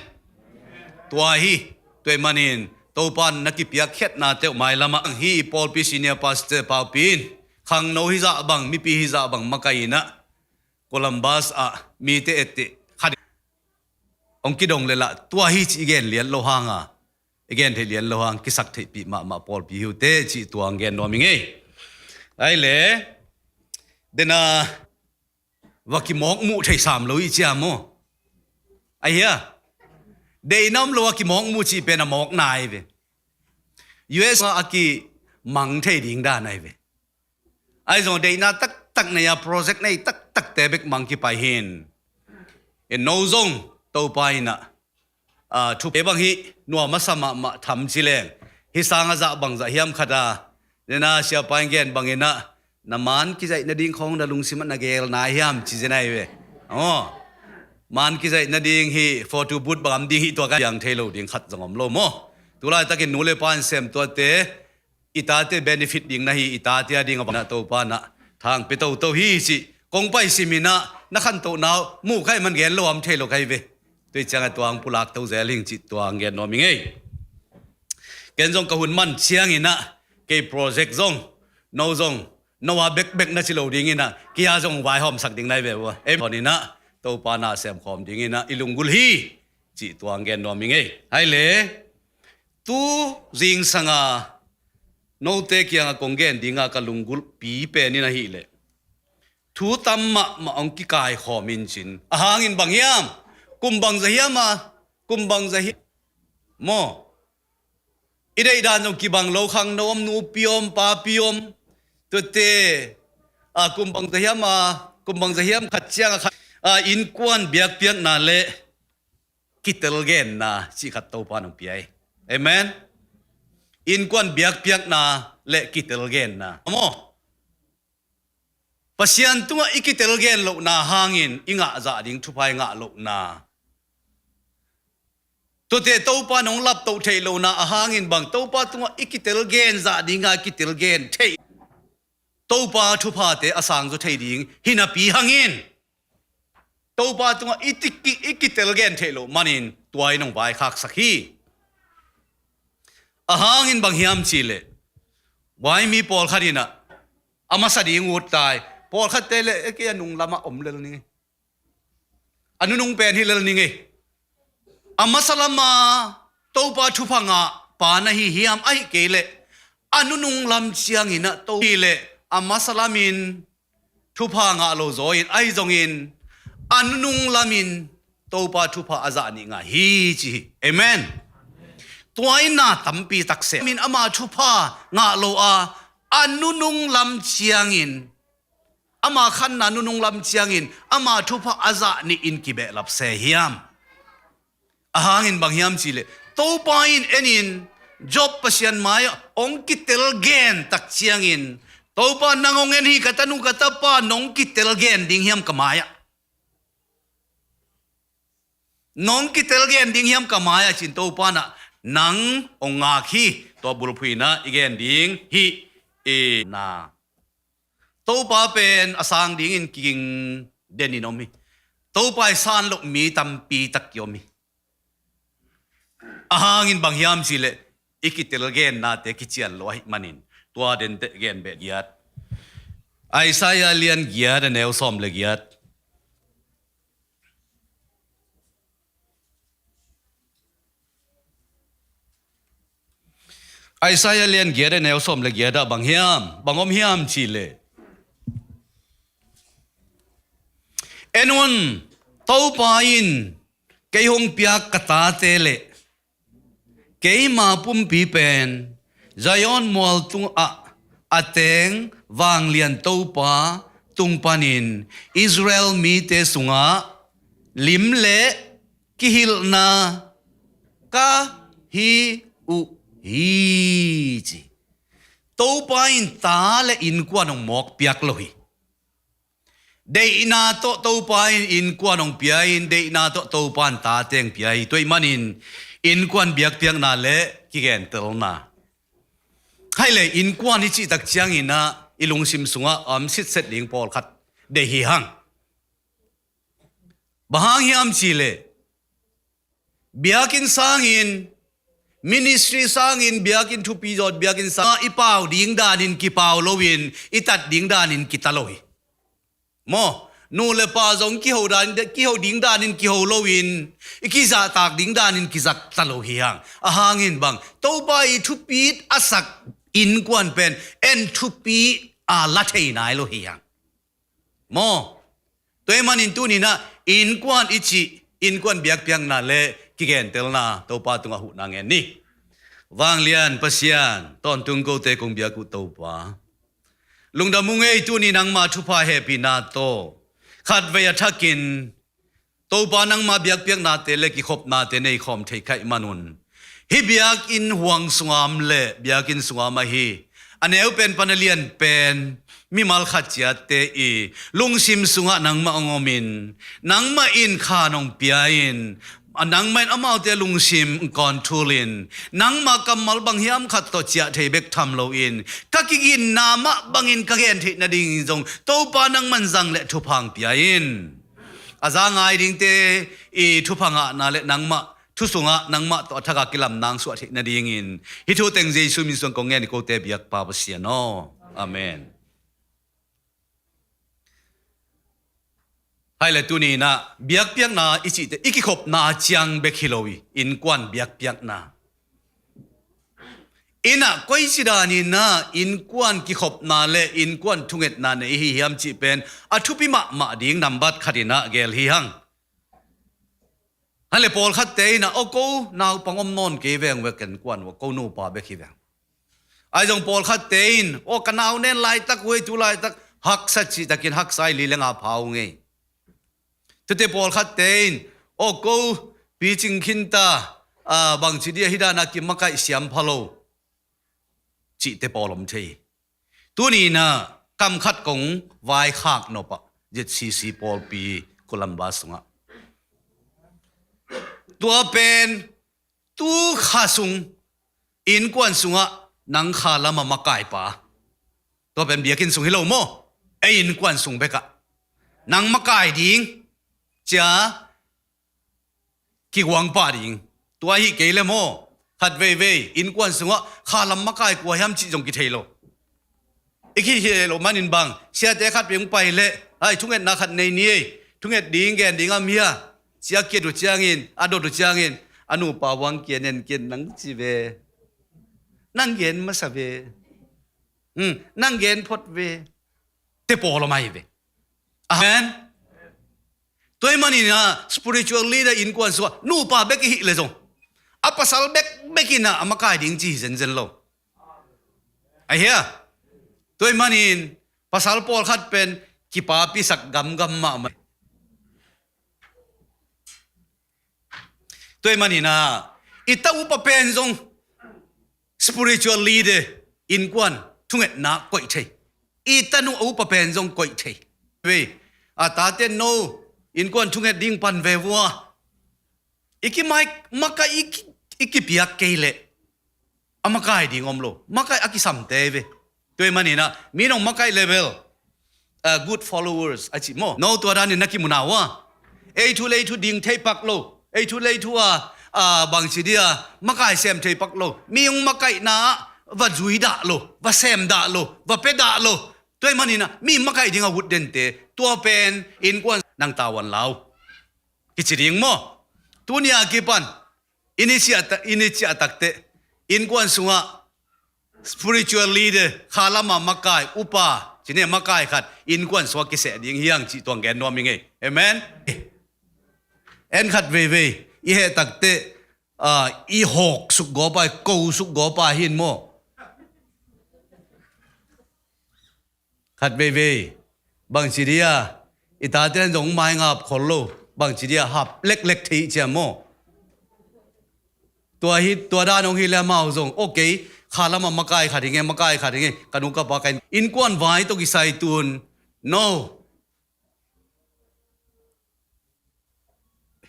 Tua hi. Tua ahih manin Topa in na kipiak khiatnate uh mailamah hih pawlpi senior pastor Paupi in khangno hizah bang, mipi hizah bang makaih in ah, Columbus ah mite etteh khat hong kidong leh lah, tua hi cih i gen lian lo hanga, i gen theih lian lo hang, kisak theihpih mahmah pawlpi hi uh teh cih tua hong gen nuam ing ei. Ai le, den a va kimawk muh thei sam lo i ci a maw. Ahi a, deihna om lo a kimawk muh cih pen a mawkna ahi ve. U S a kimang thei ding dan ahi ve. Ahi zong deihna taktak nei a, project nei taktakte bek mang kipai hi in. In no zong Topa in ah, ah, thupi bang hi, nuam a sa mahmah tham ci leng. Hih sangah zah bang zah hiam khat a, den a siapa in gen bangin ah, na man kizaih nading khawng na lungsim ah na geel nai hiam ci zen ahi ve. Aw. Man kizaih nading hi, photo booth bang om ding hi, tua ka piang thei lo ding khat zong om lo maw. Tulaitakin nu le pa in sem tuate, i tate benefit ding na hi, i tate a ding a bang na Topa na thang pe toto hi cih kong pai simin ah na khantohna uh muh khai man gen lo om thei lo khai ve. Tua ciangah tua hong pulak to zel hing cih tua hong gen nuam ing ei. Ken zong ka hun man ciangin ah kei project zong, no zong, no a bekbek na ci lo dingin ah, kia zong vaihawmsak ding nai ve ua. Em, in ah Topa na sem khawm dingin ah i lunggulh hi cih tua hong gen nuam ing ei. Hai le, tu zingsanga note kiangah kong gen dinga ka lunggulhpi pen in ahih leh, thu tam mahmah hong kikaikhawm in cin. A hangin bang hiam? Kum bangzah hiam a? Kum bangzah hiam? Maw? I deihdan zong kibang lo, khangno om, nupi om, papi om. Tuate, a, kum bangzah hiam a, kum bangzah hiam khat ciang a khat, a, innkuan biakpiakna le kitelgenna cih khat Topa nong pia hi. Amen. Innkuan biakpiakna le kitelgenna. Maw? Pasian tungah i kitelgen lohna hangin i ngahzah ding thupha i ngah lohna. Tuate Topa nong laptoh theih lohna a hangin bang Topa tungah i kitelgen zah dinga kitelgen theih. Topa thuphate a sangzaw thei ding hi napi hangin Topa tungah i tiki, i kitelgen theih loh manin tua in hong vaikhaksak hi. A hangin bang hiam cih leh, vai mi pawlkhat in ah, a masa ding ut tai. Pawlkhatte le, e, kei a nung lamah om lel ning ei. A nunung pen hi lel ning ei. A masa lama Topa thupha ngah pa na hi hiam, ahih kei leh a nunung lam ciangin ah to hi leh a masa lamin thupha ngah lo zaw in, ahi zongin a nunung lamin Topa thupha a zah nih ngah hi ci hi. Amen. Tua in na tampi tak sem in ama thupha ngah lo a, a nunung lam ciangin, ama khanna nunung lam ciangin ama thupha a zah nih in kibehlap se hiam? A hangin bang hiam cih leh, Topa in en in, Job Pasian mai-ah hong kitelgen tak ciangin, Topa nang hong en hi, ka tanu ka tapa nong kitelgen ding hiam ka mai-ah? Nong kitelgen ding hiam ka mai-ah cin Topa in ah nang hong ngak hi. Tua bulphuh in ah i gen ding hi. E, na. Topa pen a sang dingin kiging denin om hi. Topa i san loh mi tampi tak kiom hi. A hangin bang hiam cih leh, i kitelgennate kician lo ahih manin tua dente gen beh giat. Isaiah lian giat a neu sawm le giat. Isaiah lian giat a neu sawm le giat ah bang hiam, bang om hiam cih leh, en un, Topa in kei hong piak ka tate le keima pumpi pen Zion mual tungah a teng vanglian Topa tung panin Israel mite sungah lim le kihilhna ka hi uh hi ci. Topa in ta le innkuan hong mawk piak lo hi. Deihna tawh Topa in innkuan hong pia in, deihna tawh Topa in tate hong pia hi. Tua ahih manin innkuan biakpiakna le kigentelna. Hai le, innkuan i cih tak ciangin ah i lungsim sungah a om sitset ding pawlkhat deih hi hang. Bang hang hiam cih leh, biakinn sangin, ministry sangin, biakinn thupi zawh, biakinn sangin i pau ding danin kipau loin, i tat ding danin kita lo hi. Maw, nu le pa zong kiho dan, kiho ding danin kiho loin, i kizahtak ding danin kizahtak lo hi hang. A hangin bang, Topa i thupi a sak innkuan pen en thupi a la thei nai lo hi hang. Maw? Tua ahih manin tuni-in ah innkuan i cih, innkuan biakpiakna le kigentelna Topa tungah huhna ngen ni. Vanglian Pasian, tawntung kote kong biak uh Topa, lungdam ung ei. Tuni nangma thupha hehpihna tawh khatvei a thakin Topa nangma biakpiaknate le kikhopnate nei khawm thei ka hih manun, hih biakinn huang sungah om le biakinn sungah om ahi A neu pen pan a lian pen, mimal khat ciatte i lungsim sungah nangmah hong omin, nangmah in khan hong pia-in, a nangmah in amaute lungsim hong control-in, nangmah kammal bang hiam khat tawh ciah thei bek tham loin, ka kiginna mah bangin ka gen theih nading zong Topa nangman zang le thupha hong pia-in. A za ngai dingte i thupha ngahna le nangmah thu sungah nangmah tawh a thakah kilamna hong suah theih nadingin hih thu teng Jesu min suang kong ngen hi, kote biakpa Pasian aw. Amen. Hai le tuni-in ah biakpiakna i cihte i kikhopna ciang bek hi lo hi, innkuan biakpiakna. Inn ah koici danin ah innkuan kikhopna le innkuan thungetna nei i hi hiam cih pen a thupi mahmah ding nambat khatin ah gel hi hang. Hale pawlkhatte in ah, aw ko naupang om nawn kei veng ve, ken kuan va ko nupa bek hi veng. Ahi zong pawlkhatte in, aw ka nau nen laitak uh ei, tu laitak haksa cihtakin haksa i li le nga pha uh ngei. Tute pawlkhatte in, aw ko picing khinta, a, bangci dia hih dana kimakaih siam pha lo cihte pawl om thei. Tuni-in ah kam khat kong vaikhak nop ah Z C C pawlpi Columbus sungah. Tua pen tu kha sung innkuan sungah nang kha lamah makaipa. Tua pen biakinn sung hi lo maw? Ei innkuan sung bekah nang makai ding cia kiguang pah ding. Tua hi kei le maw, khat veivei innkuan sungah kha lam makai kua hiam cih zong kithei lo. I kithei lo manin bang, siate khat peuh hong pai leh, hai, thungetna khat nei ni ei, thunget ding, gen ding am hia, cia kiat uh ciangin, a dot uh ciangin, a nupa uang kia nen kiat nang ci ve. Nang gen masa ve. Hmm, nang gen phot ve. Te pawl om ahi ve. Amen. Tua ahih manin ah spiritual leader innkuan sungah nupa bek i hih le zong, a pasal bekbek in ah a makai ding ci hi zenzen lo. Ahi a? Tua ahih manin pasal pawlkhat pen kipapisak gamgam mahmah. Tua ahih manin ah i ta upa pen zong spiritual leader, innkuan thungetna koih thei. I tanu a upa pen zong koih thei. Vei, a tate no innkuan thunget ding pan ve vua. I kimai makai i ki, i kipiak kei leh a makai ding om lo. Makai a kisamte ve. Tua ahih manin ah mi nong makai level, uh, good followers a cih maw? No tua danin na kimu na uh a, ei thu lei thu ding thei pak lo, ei thu lei thu a, a, bangci dia makai sem thei pak lo, mi hong makaihna ah va zui dah lo, va sem dah lo, va pia dah lo. Tua ahih manin ah mi makai ding a ut dente, tua pen innkuan nang tavuan lau kici ding maw? Tuni a kipan i ni ciah ta, i ni ciah takteh innkuan sungah spiritual leader, kha lamah makai, upa, cine makai khat innkuan sungah kiseh ding hi hang cih tuang gen nuam hi ngei. Amen. En khat veivei i heh takteh, ah, i hawk suk gawpa, i ko suk gawpa hi in maw? Khat veivei bangci dia i tate in zong mai ngap khol lo, bangci dia hap leklek thei cia maw? Tua hi, tua dan hong hi le amau zong, okay, kha lamah makai khat hi nge, makai khat hi nge, ka nu ka pa ka inn, innkuan vai tawh kisai tun. No.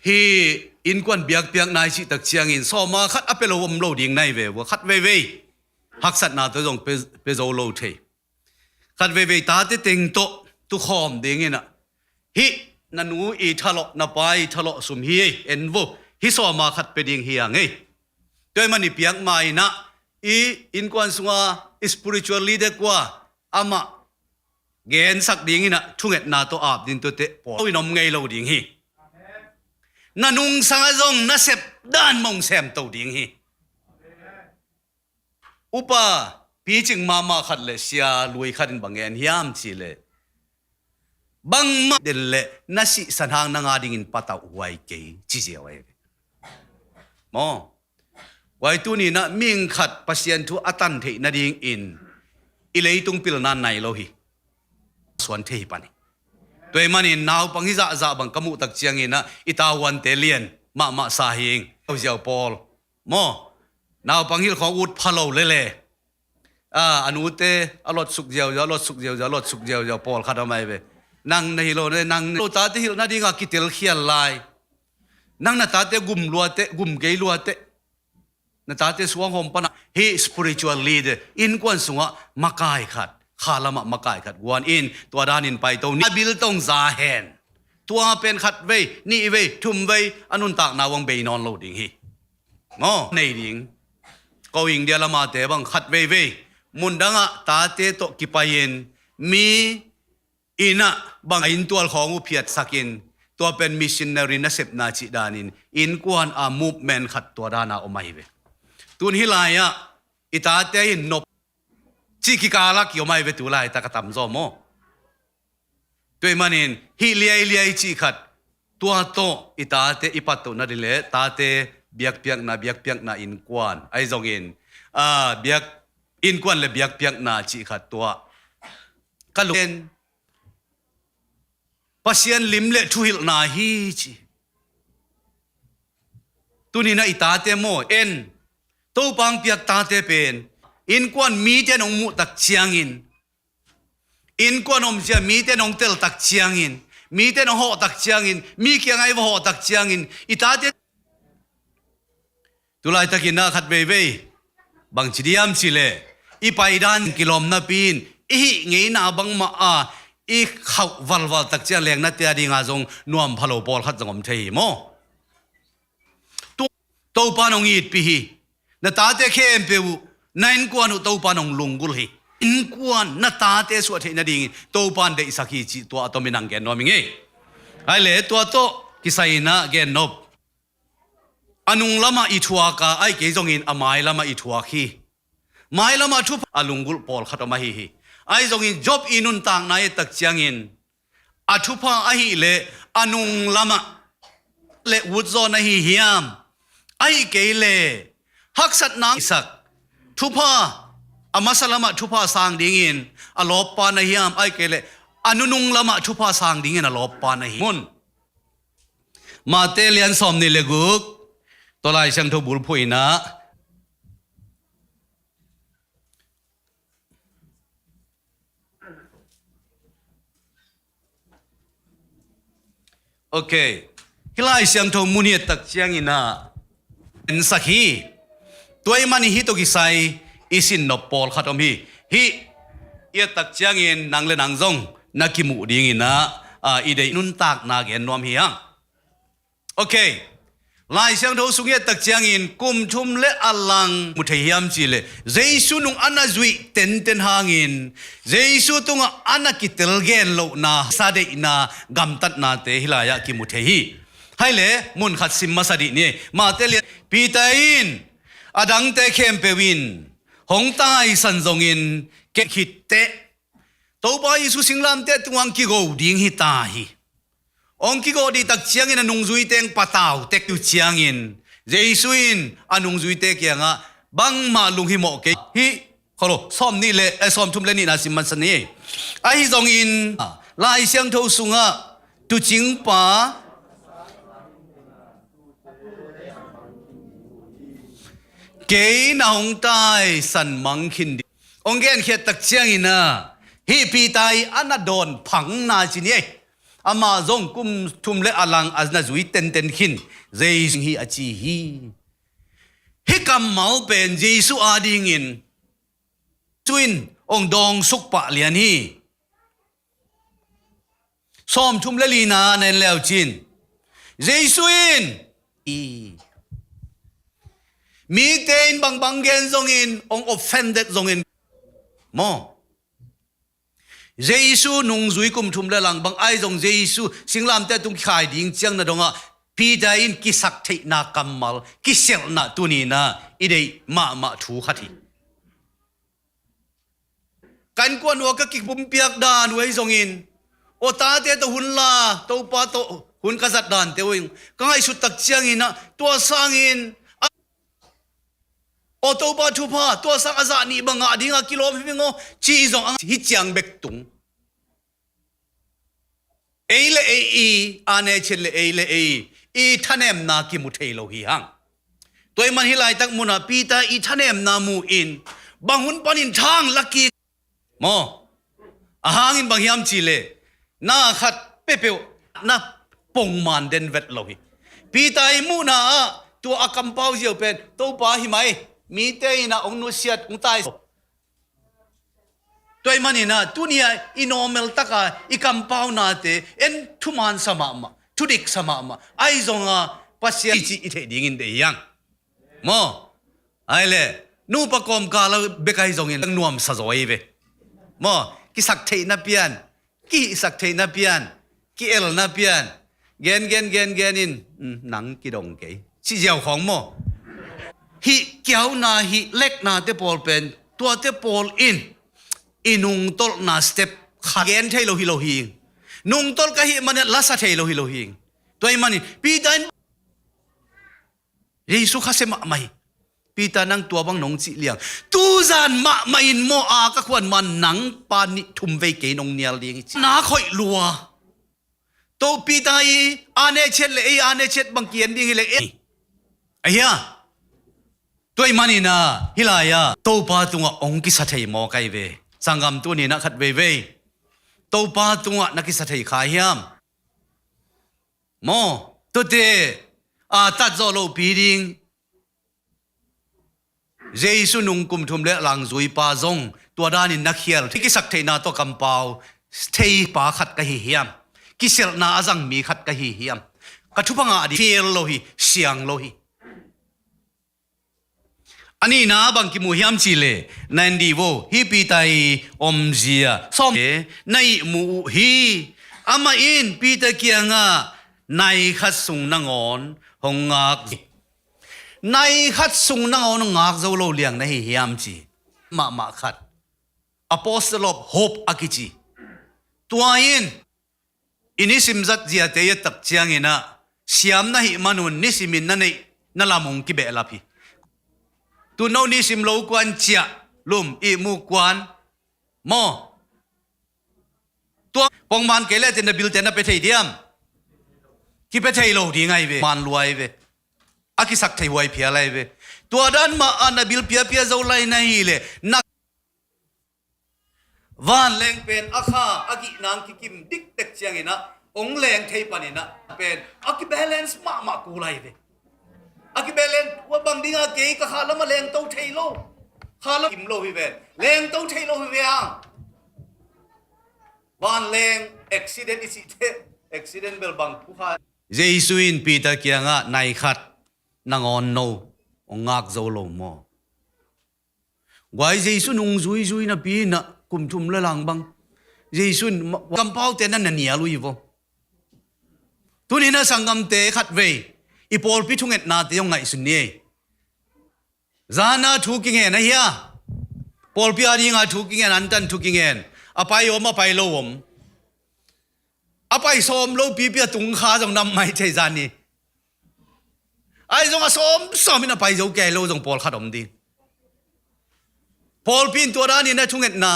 Hih innkuan biakpiakna i cih tak ciangin sawma khat a pia lo om lo ding nai ve vua, khat veivei haksatna tawh zong pia, pia zo lo thei. Khat veivei tate teng tawh tukhawm dingin ah, hih na nu i thalawh, na pa i thalawh sum hi ei, en vo, hih sawma khat pia ding hi a ngei. Tua ahih manin piak ma-in ah i innkuan sunga i spiritual leader kua amah gensak dingin ah thungetna tawh ap ding tuate pawl in om ngei lo ding hi. Na nungsang ah zong na sep dan mah hong semto ding hi. Upa picing mahmah khat le sia lui khat in bang gen hiam cih leh, bangmah den leh na sihsan hang nang a dingin patauh huai kei ci ziau ahi ve. Maw? Huai tuni-in ah mihing khat Pasian thu a tan theih nadingin i leitung pilna nai lo hi. Suan thei hi pan hi. Tua ahih manin naupang hi zahzah bang ka muh tak ciangin ah i tavuante lian mahmah sa hing. Ziau pawl maw? Naupang hilh khawng ut pha lo lele. A, a nute a lotsuk ziauziau, a lotsuk ziauziau, a lotsuk ziauziau pawlkhat a om ahi ve. Nang na hi lo, nang lo tate hilh nadinga kitelkhial lai. Nang na tate gum luate, gum kei luate. Na tate suanghawm pana hih spiritual leader, innkuan sungah makai khat, kha lamah makai khat guan in, tua danin paito ni. A bil tong za hen. Tua pen khat vei, nih vei, thum vei a nuntakna uang bei nawn lo ding hi. Maw, nei ding. Ko India lamate bang khat veivei mundangah tate tawh kipai-in mi innah bang a inntual khawng uh phiatsakin, tua pen missionary nasepna cih danin innkuan a movement khat tua dana om ahi ve. Tun hih lai-ah i tate in nop cih kikalak i om ahi ve, tu laitak a tamzaw maw. Tua ahih manin hih liailiai cih khat, tua tawh i tate i pattoh nading le tate biakpiakna, biakpiakna innkuan ahi zongin, a, biak, innkuan le biakpiakna cih khat tua ka lung Pasian lim le thuhilhna hi ci. Tuninah i tate maw, en, Topa hong piak tate pen innkuan mite nong muh tak ciangin, innkuan omzia mite nong tel tak ciangin, mite nong hawh tak ciangin, mi kiangah i va hawh tak ciangin i tate Tulaitakin ah khat veivei bangci diam cileh i paidan kilawm napi in i hih ngeina bangmah a i khauh valval tak ciang lengnate a dinga zong nuam phalo pawlkhat zong om thei hi maw? Tu Topa nong itpih hi. Na tate khempeuh uh, na innkuan uh Topa nong lunggulh hi. Innkuan na tate suah theih nadingin Topa in deihsak hi cih tua a tomin ang gen nuam hi ngei. Aile tua tawh kisai inah gen nop. A nung lamah i thuak a, aih kei zongin a mai lamah i thuak hi. Mai lamah thupha a lunggulh pawlkhat om ahi hi. Aih zongin Job i nuntakna i et tak ciangin a thupha ahih leh a nung lamah le utzaw na hi hiam? Aih kei leh haksatna sak thupha, a masa lamah thupha sang dingin a lawppa na hiam? Aih kei leh a nunung lamah thupha sang dingin a lawppa na hi mun. Mate lian sawm nih le guk, tua Lai Siangtho bulphuh inah. Ok. Hih Lai Siangtho mun i et tak ciang inah ensak hi. Tua ahih manin hih tawh kisai i sin nop pawlkhat om hi. Hih i et tak ciangin nang le nang zong na kimuh ding inah, a, i deih nuntakna gen nuam hi hang. Ok. Lai Siangtho sung i et tak ciangin kum thum le a lang mu thei hiam cileh Jesu nung a na zuih tenten hangin Jesu tungah a na kitel gen lohna, sa deihna, gamtatnate hih lai-ah kimu thei hi. Hai le, mun khat sim masa dih ni. Mate lian, Peter in a dangte khempeuh in hong taisan zongin keh khitteh Topa Jesu singlamteh tungah hong kigo ding hi ta hi. Hong kigo dih tak ciangin a nungzuite hong patau tek uh ciangin Jesu in a nungzuite kiangah bangmah lunghimawh kei hi. Kholo, sawm nih le, eh, sawm thum le nihna sim masa ni. Ahi zongin Lai Siangtho sungah tuucingpa kei na hong taisan mang khin ding hong genkhiat tak ciangin ah hih Peter i a na dawn phangna ci ni ei. Amah zong kum thum le a lang a na zui tenten khin Jesu hi a ci hi. Hih kammal pen Jesu adingin Jesu in hong dawngsuk pah lian hi. Sawm thum le lina na en leucin Jesu in i mite in bangbang gen zongin hong offended zongin maw? Jesu nungzui kum thum le lang bang ahi zong Jesu singlamteh tung kikhai ding ciang na dongah Peter in kisak theihna kammal, kiselhna tuninah i deih mahmah thu khat hi. Kan kuan uh a ka kipumpiak dan uh ahi zongin, aw tate tawh hun la, Topa tawh hun ka zat dante uh ahi zong ka ngaihsut tak ciangin ah tua sangin a, aw Topa thupha, tua sang a zah nih bang ngah dinga kilawm hi ving aw, ci zong a hi ciang bek tung. Ei le ei i, a nechin le ei le ei i thanemna kimu thei lo hi hang. Tua ahih man hih laitak munah Peter i thanemna mu in Bang hun panin thang lakik maw? A hangin bang hiam cihleh, na khat peuhpeuh na pongman den vet lo hi. Peter i muhna ah tua a kampau ziau pen Topa hi mai, mite in ah hong nusiat, hong tai. Tua ahih manin ah tuni-ah i normal taka i kampaunate en thuman sa mahmah, thudik sa mahmah, ahi zongin Pasian i cih i theih dingin deih hi hang. Maw? Ahih leh nupa kawmkal a bek ahi zongin nuamsa zaw hi ve. Maw? Kisak theihna pian, kihihsak theihna pian, ki-elna pian, gen gen gen gen in, "Um, nang kidong kei," ci ziau khawng maw? Hih kiauna, hih leknate pawl pen, tuate pawl in i nungtolhna step khat gen thei lo hi lo hi. Nungtolh ka hih manin la sa thei lo hi lo hi. Tua ahih manin Peter in Jesu khasia mahmah hi. Peter, nang tua bang nong cih liang. Tuzan mahmah in maw, a ka khuan man nang pa nih thum vei kei nong nial ding hi ci. Na khoih lua. Topa Peter i a ne ciat le ei a ne ciat bang kian ding hi le ei. Ahia. Tua ahih manin ah hih lai-ah Topa tungah hong kisa thei maw kai ve. Sanggam, tuni-in ah khat veivei Topa tungah na kisa thei kha hiam? Maw, tuate a tat zawh lohpi ding, Jesu nung kum thum le langzuipa zong tua danin na khial, kisak theihna tawh kampau theipa khat ka hi hiam? Kisialhna a zang mi khat ka hi hiam? Ka thupha ngah ding khial lo hi, siang lo hi. A nihna bang kimu hiam cihleh, na en dih vo, hih Peter i omzia sawm na ihmu uh hi. Amah in Peter kiangah nai khat sung nangawn hong ngak, nai khat sung nangawn hong ngak zo lo liang na hi hiam ci. Mahmah khat, Apostle of Hope a kici. Tua in i nisim zat ziate i et tak ciangin ah, siam na hih manun nisimin na neih na lam hong kibehlap hi. Tu no nisim lo kuan ciah, lum ihmu kuan maw? Tua pongman kei leh te na bilte na pia thei diam? Kipia thei lo ding ahi ve. Man lua ahi ve. A kisak thei huai phial ahi ve. Tua dan mah a na bil piapia zo lai na hih leh, na vanleng pen a kha a gih nang kikim diktek ciangin ah, hong leng thei panin ah pen a kibalance mahmah kul ahi ve. A kibalance, tua bang dingah kei ka kha lamah lengto thei lo, kha lam kim lo hi ven, lengto thei lo hi ve ang. Vanleng accident i cihte, accident bel bang thu kha. Jesu in Peter kiangah nai khat nangawn no hong ngak zo lo maw? Guai, Jesu nungzuizui napi in ah kum thum le lang bang Jesu in ma-, kampaute na na nial uh hi vo. Tuni-in ah sanggamte khatvei i pawlpi thungetnate hong ngaihsun ni ei. Zan a thu kingen ahi a, pawlpi a dinga thu kingen, antan thu kingen, a pai om, a pai lo om. A pai sawm lo pipi a tung kha zong nam mai thei zan hi. Ahi zong a sawmsawm in a pai zo kei lo zong pawlkhat om ding. Pawlpi in tua danin a thungetna,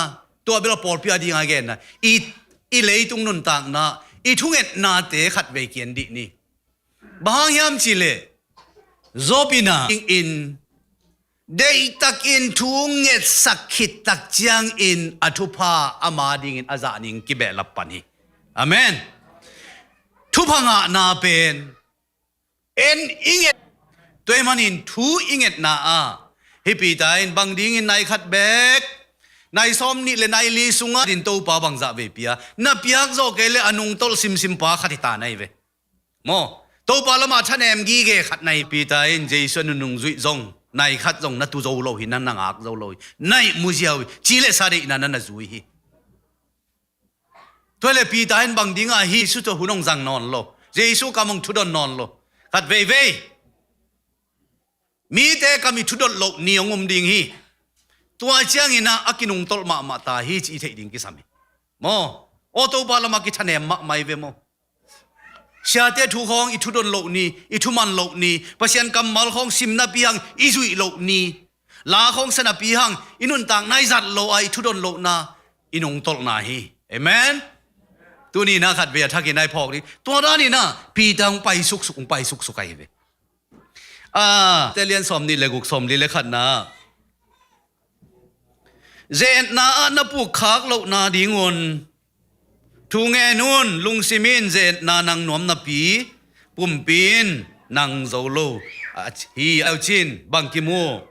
tua bel a pawlpi a dinga genna, i, i leitung nuntakna, i thungetnate khatvei kian dih ni. Bang hang hiam cihleh, Job in a, in, deihtakin thu ngetsak khit tak ciangin a thupha ama dingin a zah ning kibehlap pan hi. Amen. Thupha ngahna pen en i nget. Tua ahih manin thu i ngetna ah, hih Peter in bang dingin nai khat bek, nai sawm nih le nai li sungah din Topa bangzah vei pia, na piak zawh kei leh a nungtolh simsim pa khat hi ta na hi ve. Maw? Topa lamah thanem gige khat na hi. Peter in Jesu a nunung zuih zong, nai khat zong na tu zo lo hi, na na ngak zo lo hi, na ihmu ziau hi, ci le sa deihna na na zui hi. Tua le Peter in bang dingah Jesu tawh hun hong zang nawn lo, Jesu kam hong thudon nawn lo? Khat veivei mite kam i thudot loh ni hong um ding hi. Tua ciangin ah a kinungtolh mahmah ta hi ci i theih ding kisam hi. Maw? Aw Topa lamah kithanem mahmah hi ve maw? Siate thu khawng i thudon loh ni, i thuman loh ni, Pasian kammal khawng sim napi hang i zuih loh ni, la khawng sa napi hang i nuntakna i zat loh a i thudon lohna i nungtolhna hi. Amen. Tuni-in ah khatvei a thakin a i phawk ding. Tua danin ah Peter hong pai suksuk, hong pai suksuk ahi ve. Ah, Korinth sawm nih le guk, sawm li le khatna. Ze-etna ah na pukkhak lohna dingun thu ngen un. Lungsim in ze-etna nang nuam napi, pumpi in nang zo lo a hi. Aucin bang kimu?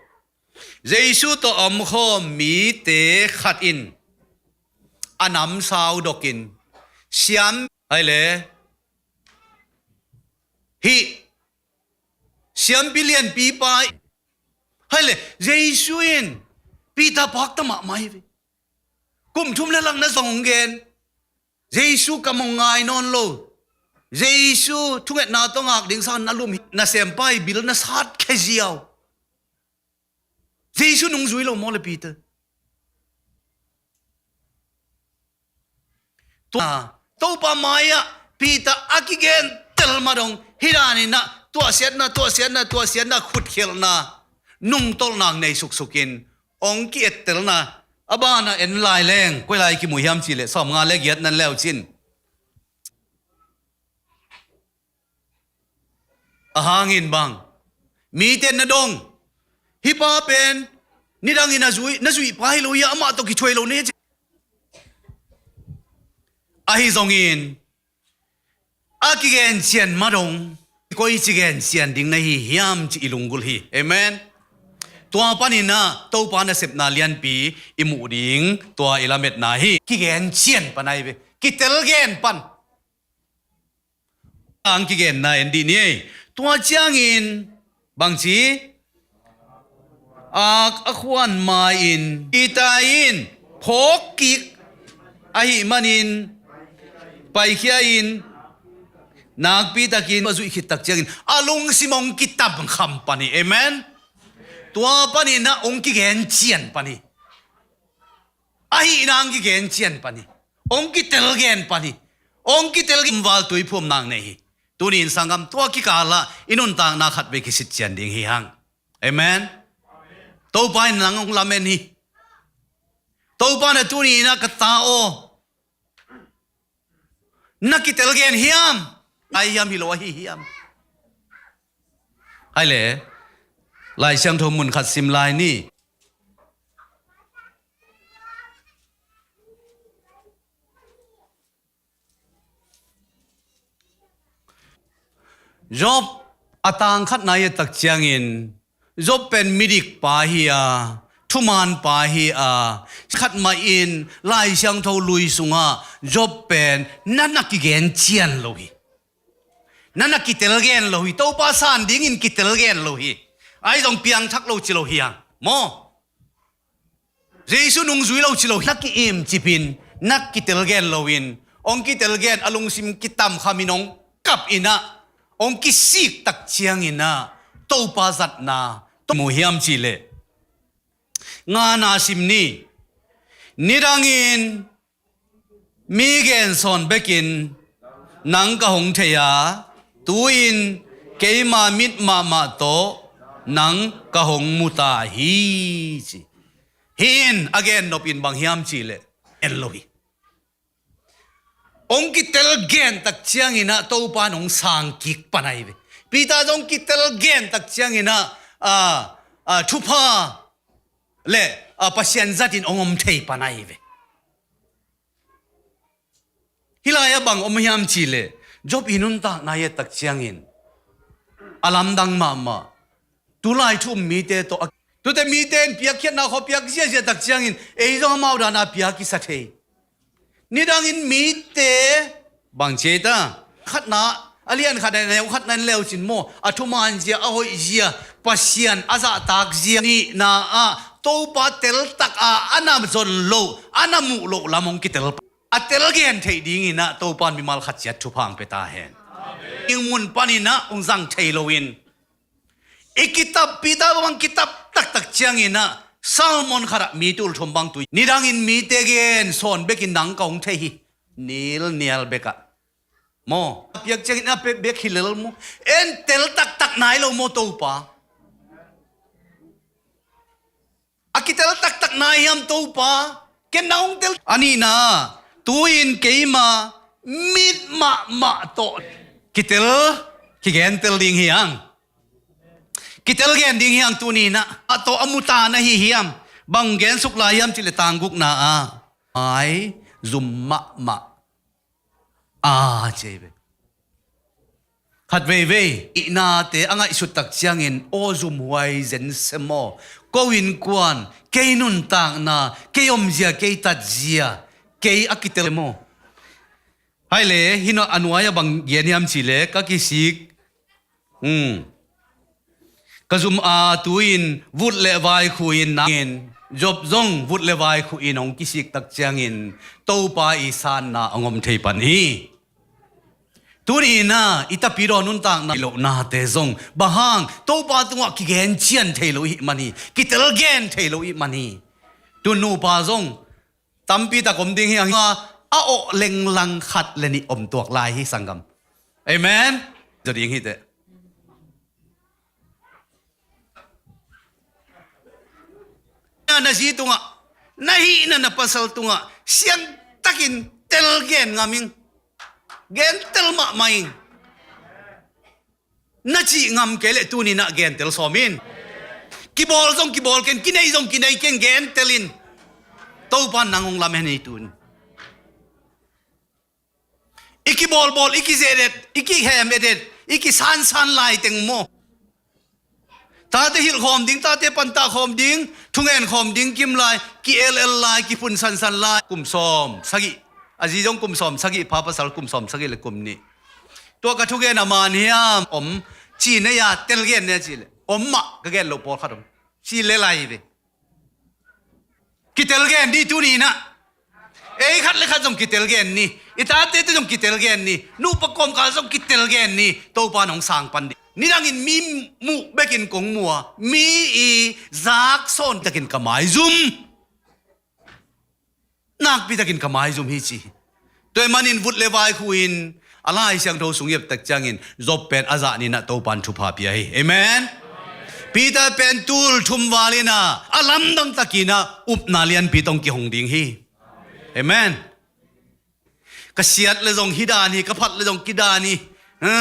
Jesu tawh a omkhawm mite khat in a namsau dokin siam, hai le, hih siampi lianpipa, hai le, Jesu in Peter pakta mahmah hi ve. Kum thum le lang na zong gen. Jesu kam hong ngai nawn lo. Jesu thungetna tawh ngak ding sang na lum hi. Nasempa i bil na sat khe ziau. Jesu nung zui lo maw le Peter? Tua Topa mai-ah Peter a kigen tel ma dong hi danin ah tuahsiatna, tuahsiatna, tuahsiatna, khutkhialhna, nungtolhna nei suksukin hong ki-et telna a banah en lai leng koi lai kimu hiam cih leh sawmnga le giat nan leucin. A hangin bang mite na dong, hih pa pen nidangin a zui, na zuih pa hi lo hi a, amah tawh kithuai lo ne ci. Ahi zongin a kigen cian ma dong, koi ci gen cian ding na hi hiam ci i lunggulh hi. Amen. Tua panin ah Topa nasepna lianpi i muh ding tua i lametna hi. Kigen cian pan ahi ve. Kitel gen pan. Ang kigenna en dih ni ei. Tua ciangin bangci, ak a khuan ma-in Peter in phawk kik ahih manin paikhia in nakpi takin a zuih khit tak ciangin a lungsim hong kitamkham pan hi. Amen. Tua panin ah hong kigen cian pan hi. Ahihna hong kigen cian pan hi. Hong kitel gen pan hi. Hong kitel gen val tuiphum nang nei hi. Tuni in sanggam tua kikalah i nuntakna khat vei kisit cian ding hi hang. Amen. Topa in nang hong lamen hi. Topa na tuni in ah ka ta aw, na kitel gen hiam? Ai hiam hi lo ahi hiam? Hai le, Lai Siangtho mun khat sim lai ni. Job a tang khatna i et tak ciangin Job pen midik pa hi a, thuman pa hi a, khat mah in Lai Siangtho lui sungah Job pen na na kigen cian lo hi. Na na kitel gen lo hi. Topa san dingin kitel gen lo hi. Ai zong piangthak lo ci lo hi hang maw? Jesu nung zui lo ci lo hi. Na ki-im cipin na kitel gen loin hong kitel gen a lungsim kitamkhamin hong kap in ah hong kisik tak ciangin ah Topa zatna tawh mu hiam cih leh, ngana sim ni. Nidangin mi gensawn bekin nang ka hong thei a, tu-in keima mit mahmah tawh nang ka hong mu ta hi ci. Hih in a gen nop in bang hiam cih leh en lo hi. Hong kitel gen tak ciangin ah Topa in hong sang kik pan ahi ve. Peter zong kitel gen tak ciangin ah, a, a, thupha le, a, Pasian zatin hong om thei pan ahi ve. Hih lai-ah bang om hiam cih leh, Job i nuntakna i et tak ciangin a lamdang mahmah. Tulai thu um mite tawh a, tute mite in piakkhiatna khawng piak ziahziah tak ciangin ei zong amau dan a piak i sa thei. Nidangin mite bang ci ei ta? Khatna, a lian khat a neu khatna in leucin maw, a thuman zia, a hoih zia, Pasian a zahtak zia, nihna ah Topa teltak a a na zon loh, a na muh loh lam hong kitel. A tel gen theih dingin ah Topa in mimal khat ciat thupha hong pia ta hen. Ing mun panin ah hong zang thei loin i kitap, Peter bang kitap taktak ciangin ah sermon khat ah mi tul thum bang tui. Nidangin mite gensawn bekin nang ka hong thei hi. Nilnial bekah maw, a piak ciangin a pek bek hi lel maw? En tel taktak nai lo maw Topa? A kitel taktak nai hiam Topa? Ken na hong tel. A nihna, tu-in keima mit mahmah tawh kitel, kigentel ding hi hang. Kitel gen ding hi hang tuni-in ah. A tawh a mu ta na hi hiam? Bang gensuk lai hiam cih leh tang gukna ah, maizum mahmah a ci hi ve. Khat veivei ihnate a ngaihsut tak ciangin, aw, zumhuai zen se maw, ko innkuan, kei nuntakna, kei omzia, kei tatzia, kei a kitel maw. Hai le, hi nawn a, nuai-ah bang gen hiam cih leh, ka kisik, hmm, ka zum a tu-in vut le vai khu-in nangin, Job zong vut le vai khu-in hong kisik tak ciangin Topa i sanna hong om thei pan hi. Tuni-in ah i tapidaw nuntakna i lohnate zong bang hang, Topa tungah kigen cian thei lo i hih man hi, kitel gen thei lo i hih man hi. Tu nupa zong tampi tak om ding hi, a, a awh lenglang khat le nih om tuak lai hi, sanggam. Amen. Zaw ding hi teh. Na, na zi tungah, na hihna, na pasal tungah siangtakin tel gen ngam ing. Gen tel mahmah ing. Na cih ngam kei leh tuni-in ah gentel sawm in. Kibawl zong kibawl ken, kinei zong kinei ken, gentel in. Topa nang hong lamen hi tun. I kibawlbawl, i kizeh et et, i kihem et et, i kisansan lai teng maw. Tate hilh khawm ding, tate pantah khawm ding, thungen khawm ding kim lai, ki-el el lai, kiphun sansan lai. Kum sawm sagih, a zi zong kum sawm sagih pha, pasal kum sawm sagih le kum nih. Tua ka thugen a man hiam om, ci nei-a tel gen ne ci leh, om mah, ka gen loh pawlkhat om. Ci le lai ve. Kitel gen ni tuni-in ah. Ei khat le khat zong kitel gen ni. I tate te zong kitel gen ni. Nupa kawmkal zong kitel gen ni. Topa in hong sang pan ding. Nidangin mi muh bekin kong mu a, mi i zak sawn takin ka maizum. Nakpi takin ka maizum hi ci hi. Tua ahih manin vut le vai khu-in a Lai Siangtho sung i et tak ciangin Job pen a zah ni-in ah Topa in thupha pia hi. Amen. Peter pen tul thum val in ah a lamdang takin ah upna lianpi tawh hong kihong ding hi. Amen. Ka siat le zong hi dan hi, ka phat le zong kidan hi. Ha.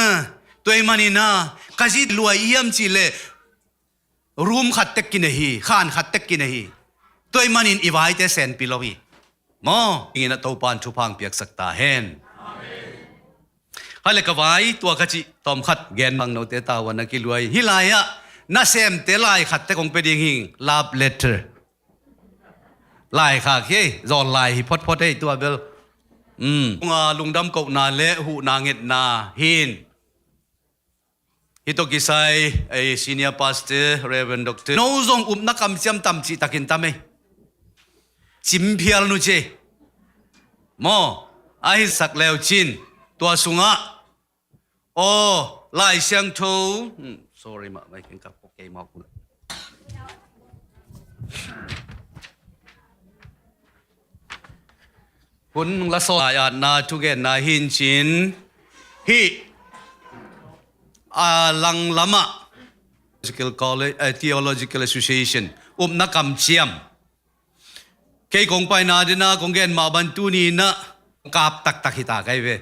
Tua ahih manin ah ka zi luai hiam cih leh room khat tek kinei hi, khan khat tek kinei hi. Tua ahih manin i vaite senpi lo hi. Maw, ing in ah Topa in thupha hong piaksak ta hen. Hai le ka vai, tua ka cih tawm khat gen bang, note tavuan na kiluai. Hih lai-ah nasemte lai khat tek hong pia ding hi, love letter. Lai khak hi, zawn lai hi photphot hi tua bel. Um, lungdam kohna le huhna ngetna hi. Hih tawh kisai, ei, senior pastor, Reverend Doctor, no zong upna kamciam tam cih takin tam ei. Cim phial nu ci. Maw, a hih sak leu cin, tua sungah, aw, Lai Siangtho, hmm, sorry, mah, mai keng kap, okay, mah, kul. Hun lasawn lai-atna thugenna hi in cin, hih a langlamah Theological College, eh, Theological Association upna kamciam. Kei kong paina dingin ah kong gen mah bang tuni-in ah kap taktak hi ta ka hi ve.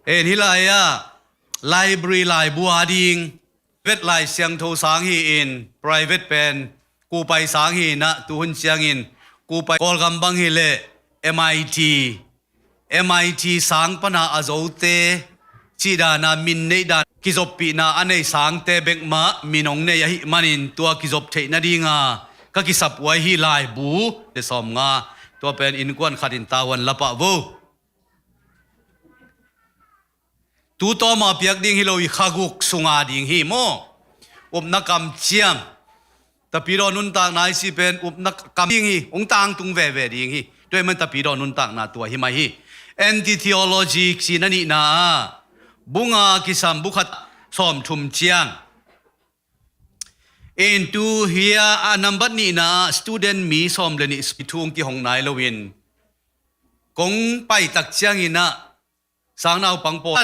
En, hih lai-ah library laibu a ding, private Lai Siangtho sang hi-in, private pen kupai sang hi-in ah, tuhun ciangin kupai Kawlgam bang hi leh M I T, M I T sang pana a zote cih dana min neih dan, kizoppihna a nei sangte bek mah min hong nei ahih manin tua kizop theih nadinga ka kisap uh ahi laibu le sawmnga, tua pen innkuan khatin tavuan la pah vo. Tu tawma piak ding hi lo hi, kha guk sunga ding hi maw. Upna kamciam. Tapidaw nuntakna i cih pen upna kam ding hi, hong tangtung veve ding hi. Tua ahih man tapidaw nuntakna tua hi mah hi. Anti-theology cih na nihna ah, bu nga kisam bu khat sawmthum ciang. En, tu hi a, a nambat nihna ah student mi sawm le nih thu hong kihong nai loin kong pai tak ciangin ah, sangnaupang pawl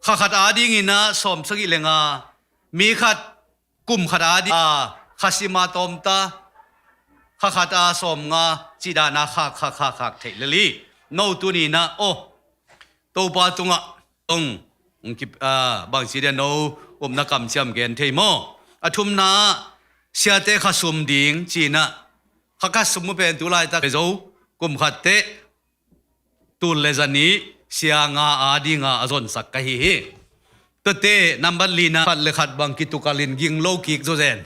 kha khat a dingin ah sawm sagih le nga, mi khat kum khat a ding, a, kha sima tawmta, kha khat a sawmnga cih dana khak, khak, khak, khak theih lel hi. No tuni-in ah, aw, Topa tungah tong, um, kip, a, bangci dia no upna kamciam gen thei maw. A thumna ah, Siate khasum ding cinah, kha khasum mu pen tu laitak zo kum khat teh tul le zanih sia nga a dinga a zonsak ka hi hi. Tuate nambat lina khat le khat bang kitukalin ging lo kik zo zen.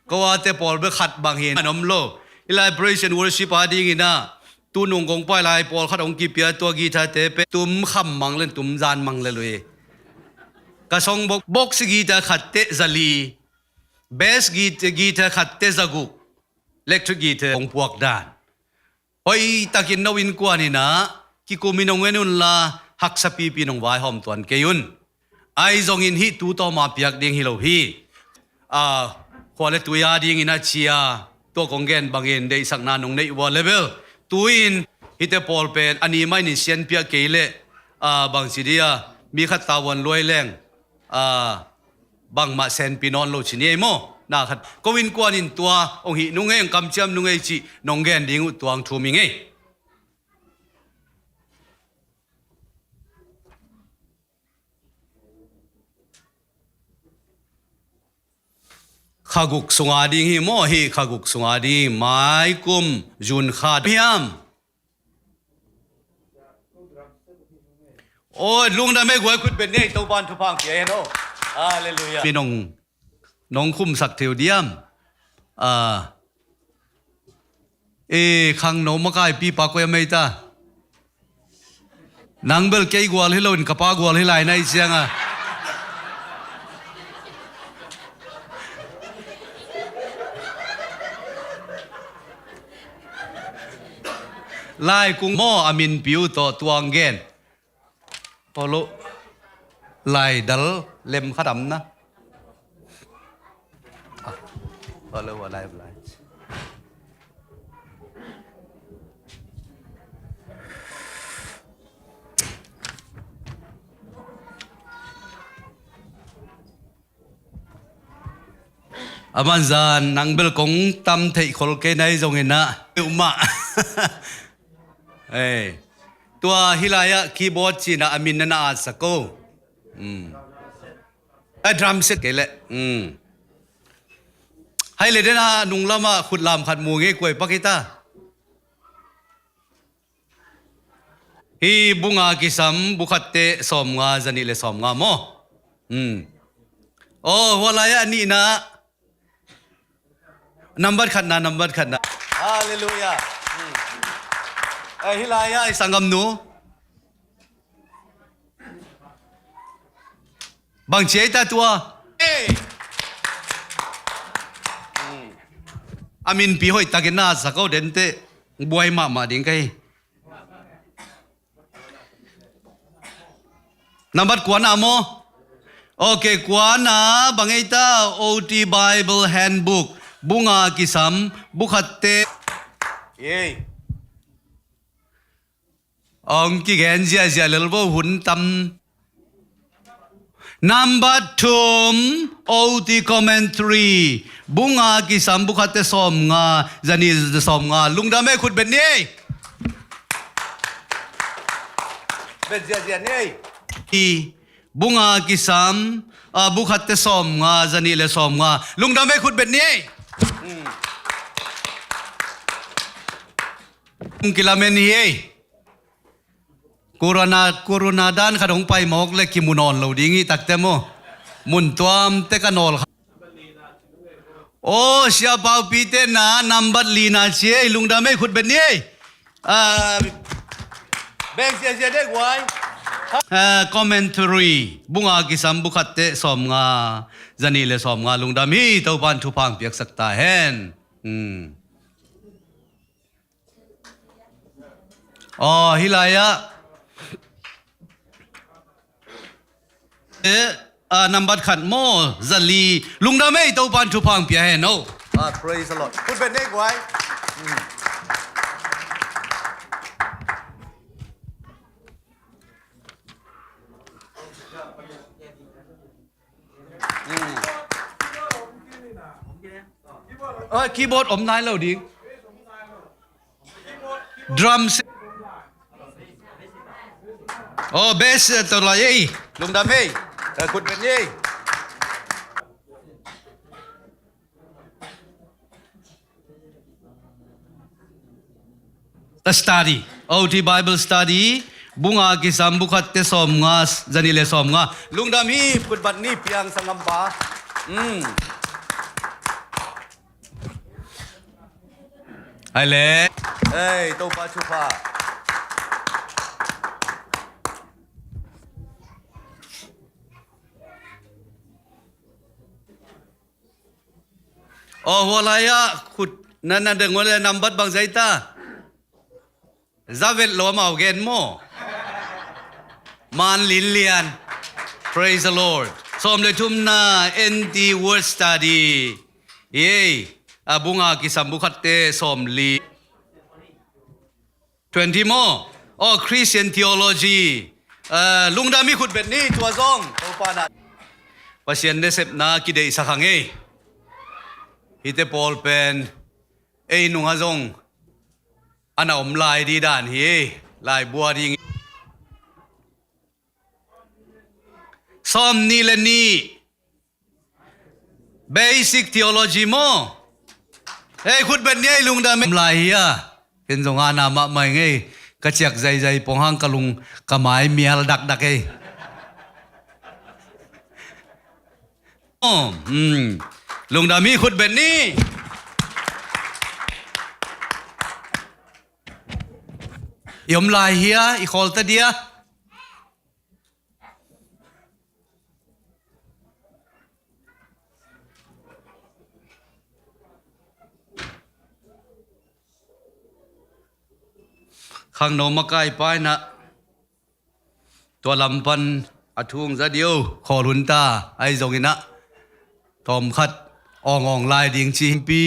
Ko ate pawl bek khat bang hi an om lo. Hilai praise and worship a dinginah tunung kong pai lai pawl khat hong kipia tua guitar te pe tum kham mang len tum zan mang le lui. Ka song bok bok si guitar khat teh zali. Bass guitar, guitar khat teh zaguk. Electric guitar hong puak dan. Hoihtakin no innkuan inah kikumin hong en unla haksa pipi nong vaihawm tuan kei un. Ahi zongin hih tu tawma piak ding hi lo hi. A, khua le tui a dingin a cia tua kong gen bangin deihsakna nong neih ua level. Tu-in hihte pawl pen a ni mai nin sianpiak kei leh, a, bangci dia mi khat tavuan luai leng, a, bangmah senpi nawn lo ci ni ei maw? Na khat ko innkuan in tua hong hih nung ei, hong kamciam nung ei cih nong gen ding uh tuang thum ing ei. Khaguk sunga ding hi maw? Hi khaguk sunga ding hi. Maikum June kha hiam? Oi, lungdam ei guai, khut beng ni ei, Topan thupha pia hen aw. Halleluiah. Mi nong, nong khumsak thei uh diam? A, e, khangno makaipipa koi a mei ta. Nang bel kei gual hi loin ka pa gual hi lai na i cianga. Lai kung maw a minpi uh tawh tuang gen. Tolo lai dal lem khat am na. Ah, tolo wa lai lai. A manzan nang bel kong tam theih khol kei nai zongin ah, umah. Ei. Tua hih lai-ah keyboard cih na a min na na atsak ko. Mm. A drum set kei leh. Mm. Hai le den a nung lamah khut lam khat mu ngei kuai pak hi ta. Hi bu nga kisam, bu khat teh sawm nga, za nih le sawm nga maw? Hmm. Oh, hua lai-ah a nihna. Nambat khatna, nambat khatna. Halleluiah. Hmm. Eh, hih lai-ah i sanggamnu. Bang ci ei ta tua. Ei. Hmm. A minpi hoih takin na atsak ko den teh. Buai mahmah ding ka hi. Nambat kuana maw? Ok, kuana bang ei ta, O T Bible Handbook. Bu nga kisam, bu khat teh. Ei. Ong kigen ziahziah lel vo, hun tam. Nambat thum, O T Commentary. Bu nga kisam, bu khat teh sawm nga, za nih le sawm nga. Lungdam ei, khut beng ni ei. Beng ziahziah ni ei. I, bu nga kisam, a, bu khat teh sawm nga, za nih le sawm nga. Lungdam ei, khut beng ni ei. Hmm. Kilamen hi ei. Corona, corona dan khat hong pai mawk le kimu nawn lo ding hi takte maw. Mun tuamte ka nawl kha. Aw, Sia Paupi te na nambat lina ci ei, lungdam ei, khut beng ni ei. Ah, beng ziahziah dek guai. Ah, commentary. Bu nga kisam, bu khat teh sawm nga, za nih le sawm nga, lungdam hi, Topan thupha piaksak ta hen. Hmm. Aw, hih lai-ah. Eh, ah, nambat khat maw, za li. Lungdam ei, Topan thupha pia hen aw. Ah, praise the Lord. Khut beng ni ei guai. Hmm. Hmm. Oi, keyboard om nai lo ding. Drum set. Oh, bass, eh, tawh lai ei. Lungdam ei. Eh, khut beng ei. A study. O T Bible study. Bunga kisam bukhatte sawmnga, zanih le sawmnga. Lungdam hi, khutbat ni piang sanggam pa. Mm. Hai le. Hey, Topa thupha. Oh, hua lai ah khut na na deng wale nambat bang zai ta. Zavet lo amau gen maw. Man lin lian. Praise the Lord. Sawm le thumna N T word study. Yei. A bunga kisam bukhatte sawm li. Twenty maw. Oh, Christian theology. Ah, lungdam i khutbet ni tua zong. Topa na. Pasian nasepna kideihsak hang ei. Hite pawl pen ei nungah zong ana om lai di dan hi ei. Lai bua ding. Sawm nih le nih. Basic theology maw. Hei, khutbet ni ei, lungdam ei. Lai hi a. Ken zong ana mahmah ing ei. Ka ciak zaizai pong hang ka lung ka mai mial dakdak ei. Oh, hmm. Lungdam hi, khutbet ni. I om lai hi a, i khawl ta dia. Khangno makai paina tua lam pan a thung za dio khawl hun ta ai zong ina tawm khat awng awng lai ding ci himpi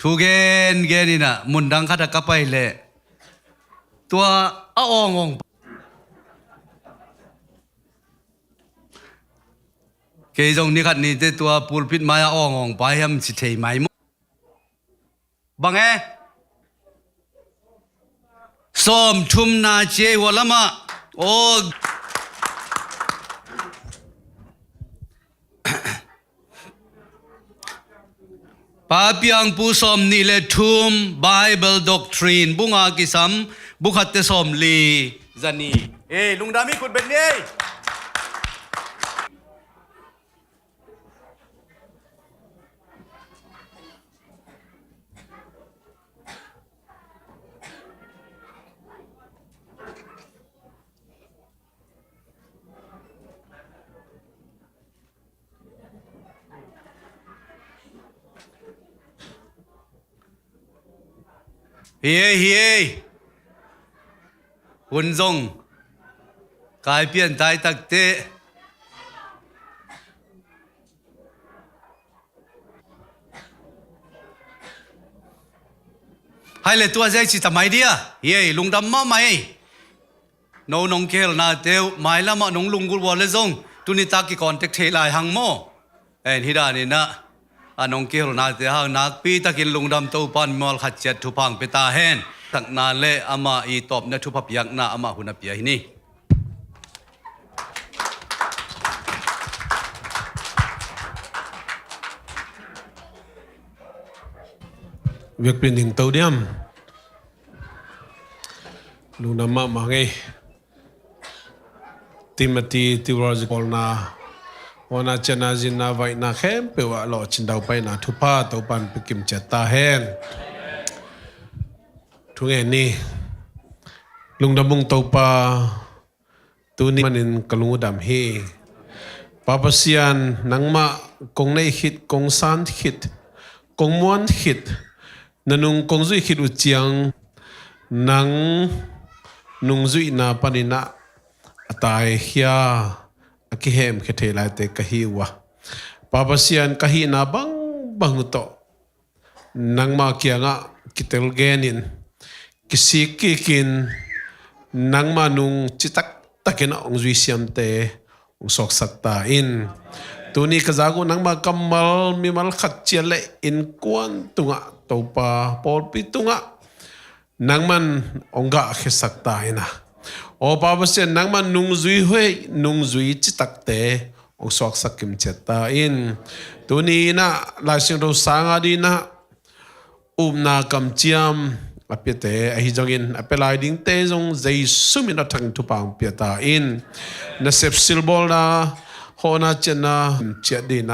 thu gen gen ina mun dang khat a ka pai leh tua a awng awng Kei zong ni khat ni te tua pulpit mai a awng awng pa hiam ci thei mai maw? Bang e? Sawm thumna cia hua lamah. Aw. Pa piangpu sawm nih le thum Bible Doctrine bunga kisam bukhatte sawm li zani. Ei, lungdam i khutbet ni ei. Hi ei, hi ei. Hun zong kai pian tai takte. Hai le tua zai ci ta mai dia. Hi ei, lungdam mahmah ei. No nong kihelnate uh mailamah nong lunggulh ua le zong tuni tak kicontact thei lai hang maw? En hi daninah a nong kihelnate hang nakpi takin lungdam Topan mual khat ciat thupha hong pia ta hen. Takna le amah i tawpna thupha piakna amah hun a pia hi ni. Biakpiak ding to diam. Lungdam mahmah ngei. Timothy theology pawlna huana ciana zinna vaihna khempeuh ah lawhcin daupaina thupha Topan pia kim ciat ta hen. Thu ngen ni. Lungdam ung Topa. Tuni manin ka lung uh dam hi. Pa Pasian, nangmah kong neih khit, kong san khit, kong muan khit, na nung kong zuih khit uh ciang nang nungzuihna paninah a taikhia a kihemkhia thei laite ka hi uh a, Pa Pasian, ka hihna bangbang uh tawh nangma kiangah kitel genin kisik kikin nangma nung citak takin a hong zuisiamte hong suaksak ta in. Tuni ka zak uh nangma kammal mimal khat ciat le innkuan tungah Topa pawlpi tungah nangman hong gahkhiasak ta in a. Aw Pa Pasian, nangman nungzui hoih, nungzui citakte hong suaksak kimciat ta in. Tuni inah Laisiangtho sang a dinah upna kamciam a piate ahi zongin a pia lai dingte zong Jesu min a thang thupha hong pia ta in. Nasep silbawlna, hawhna ciatna ciat ding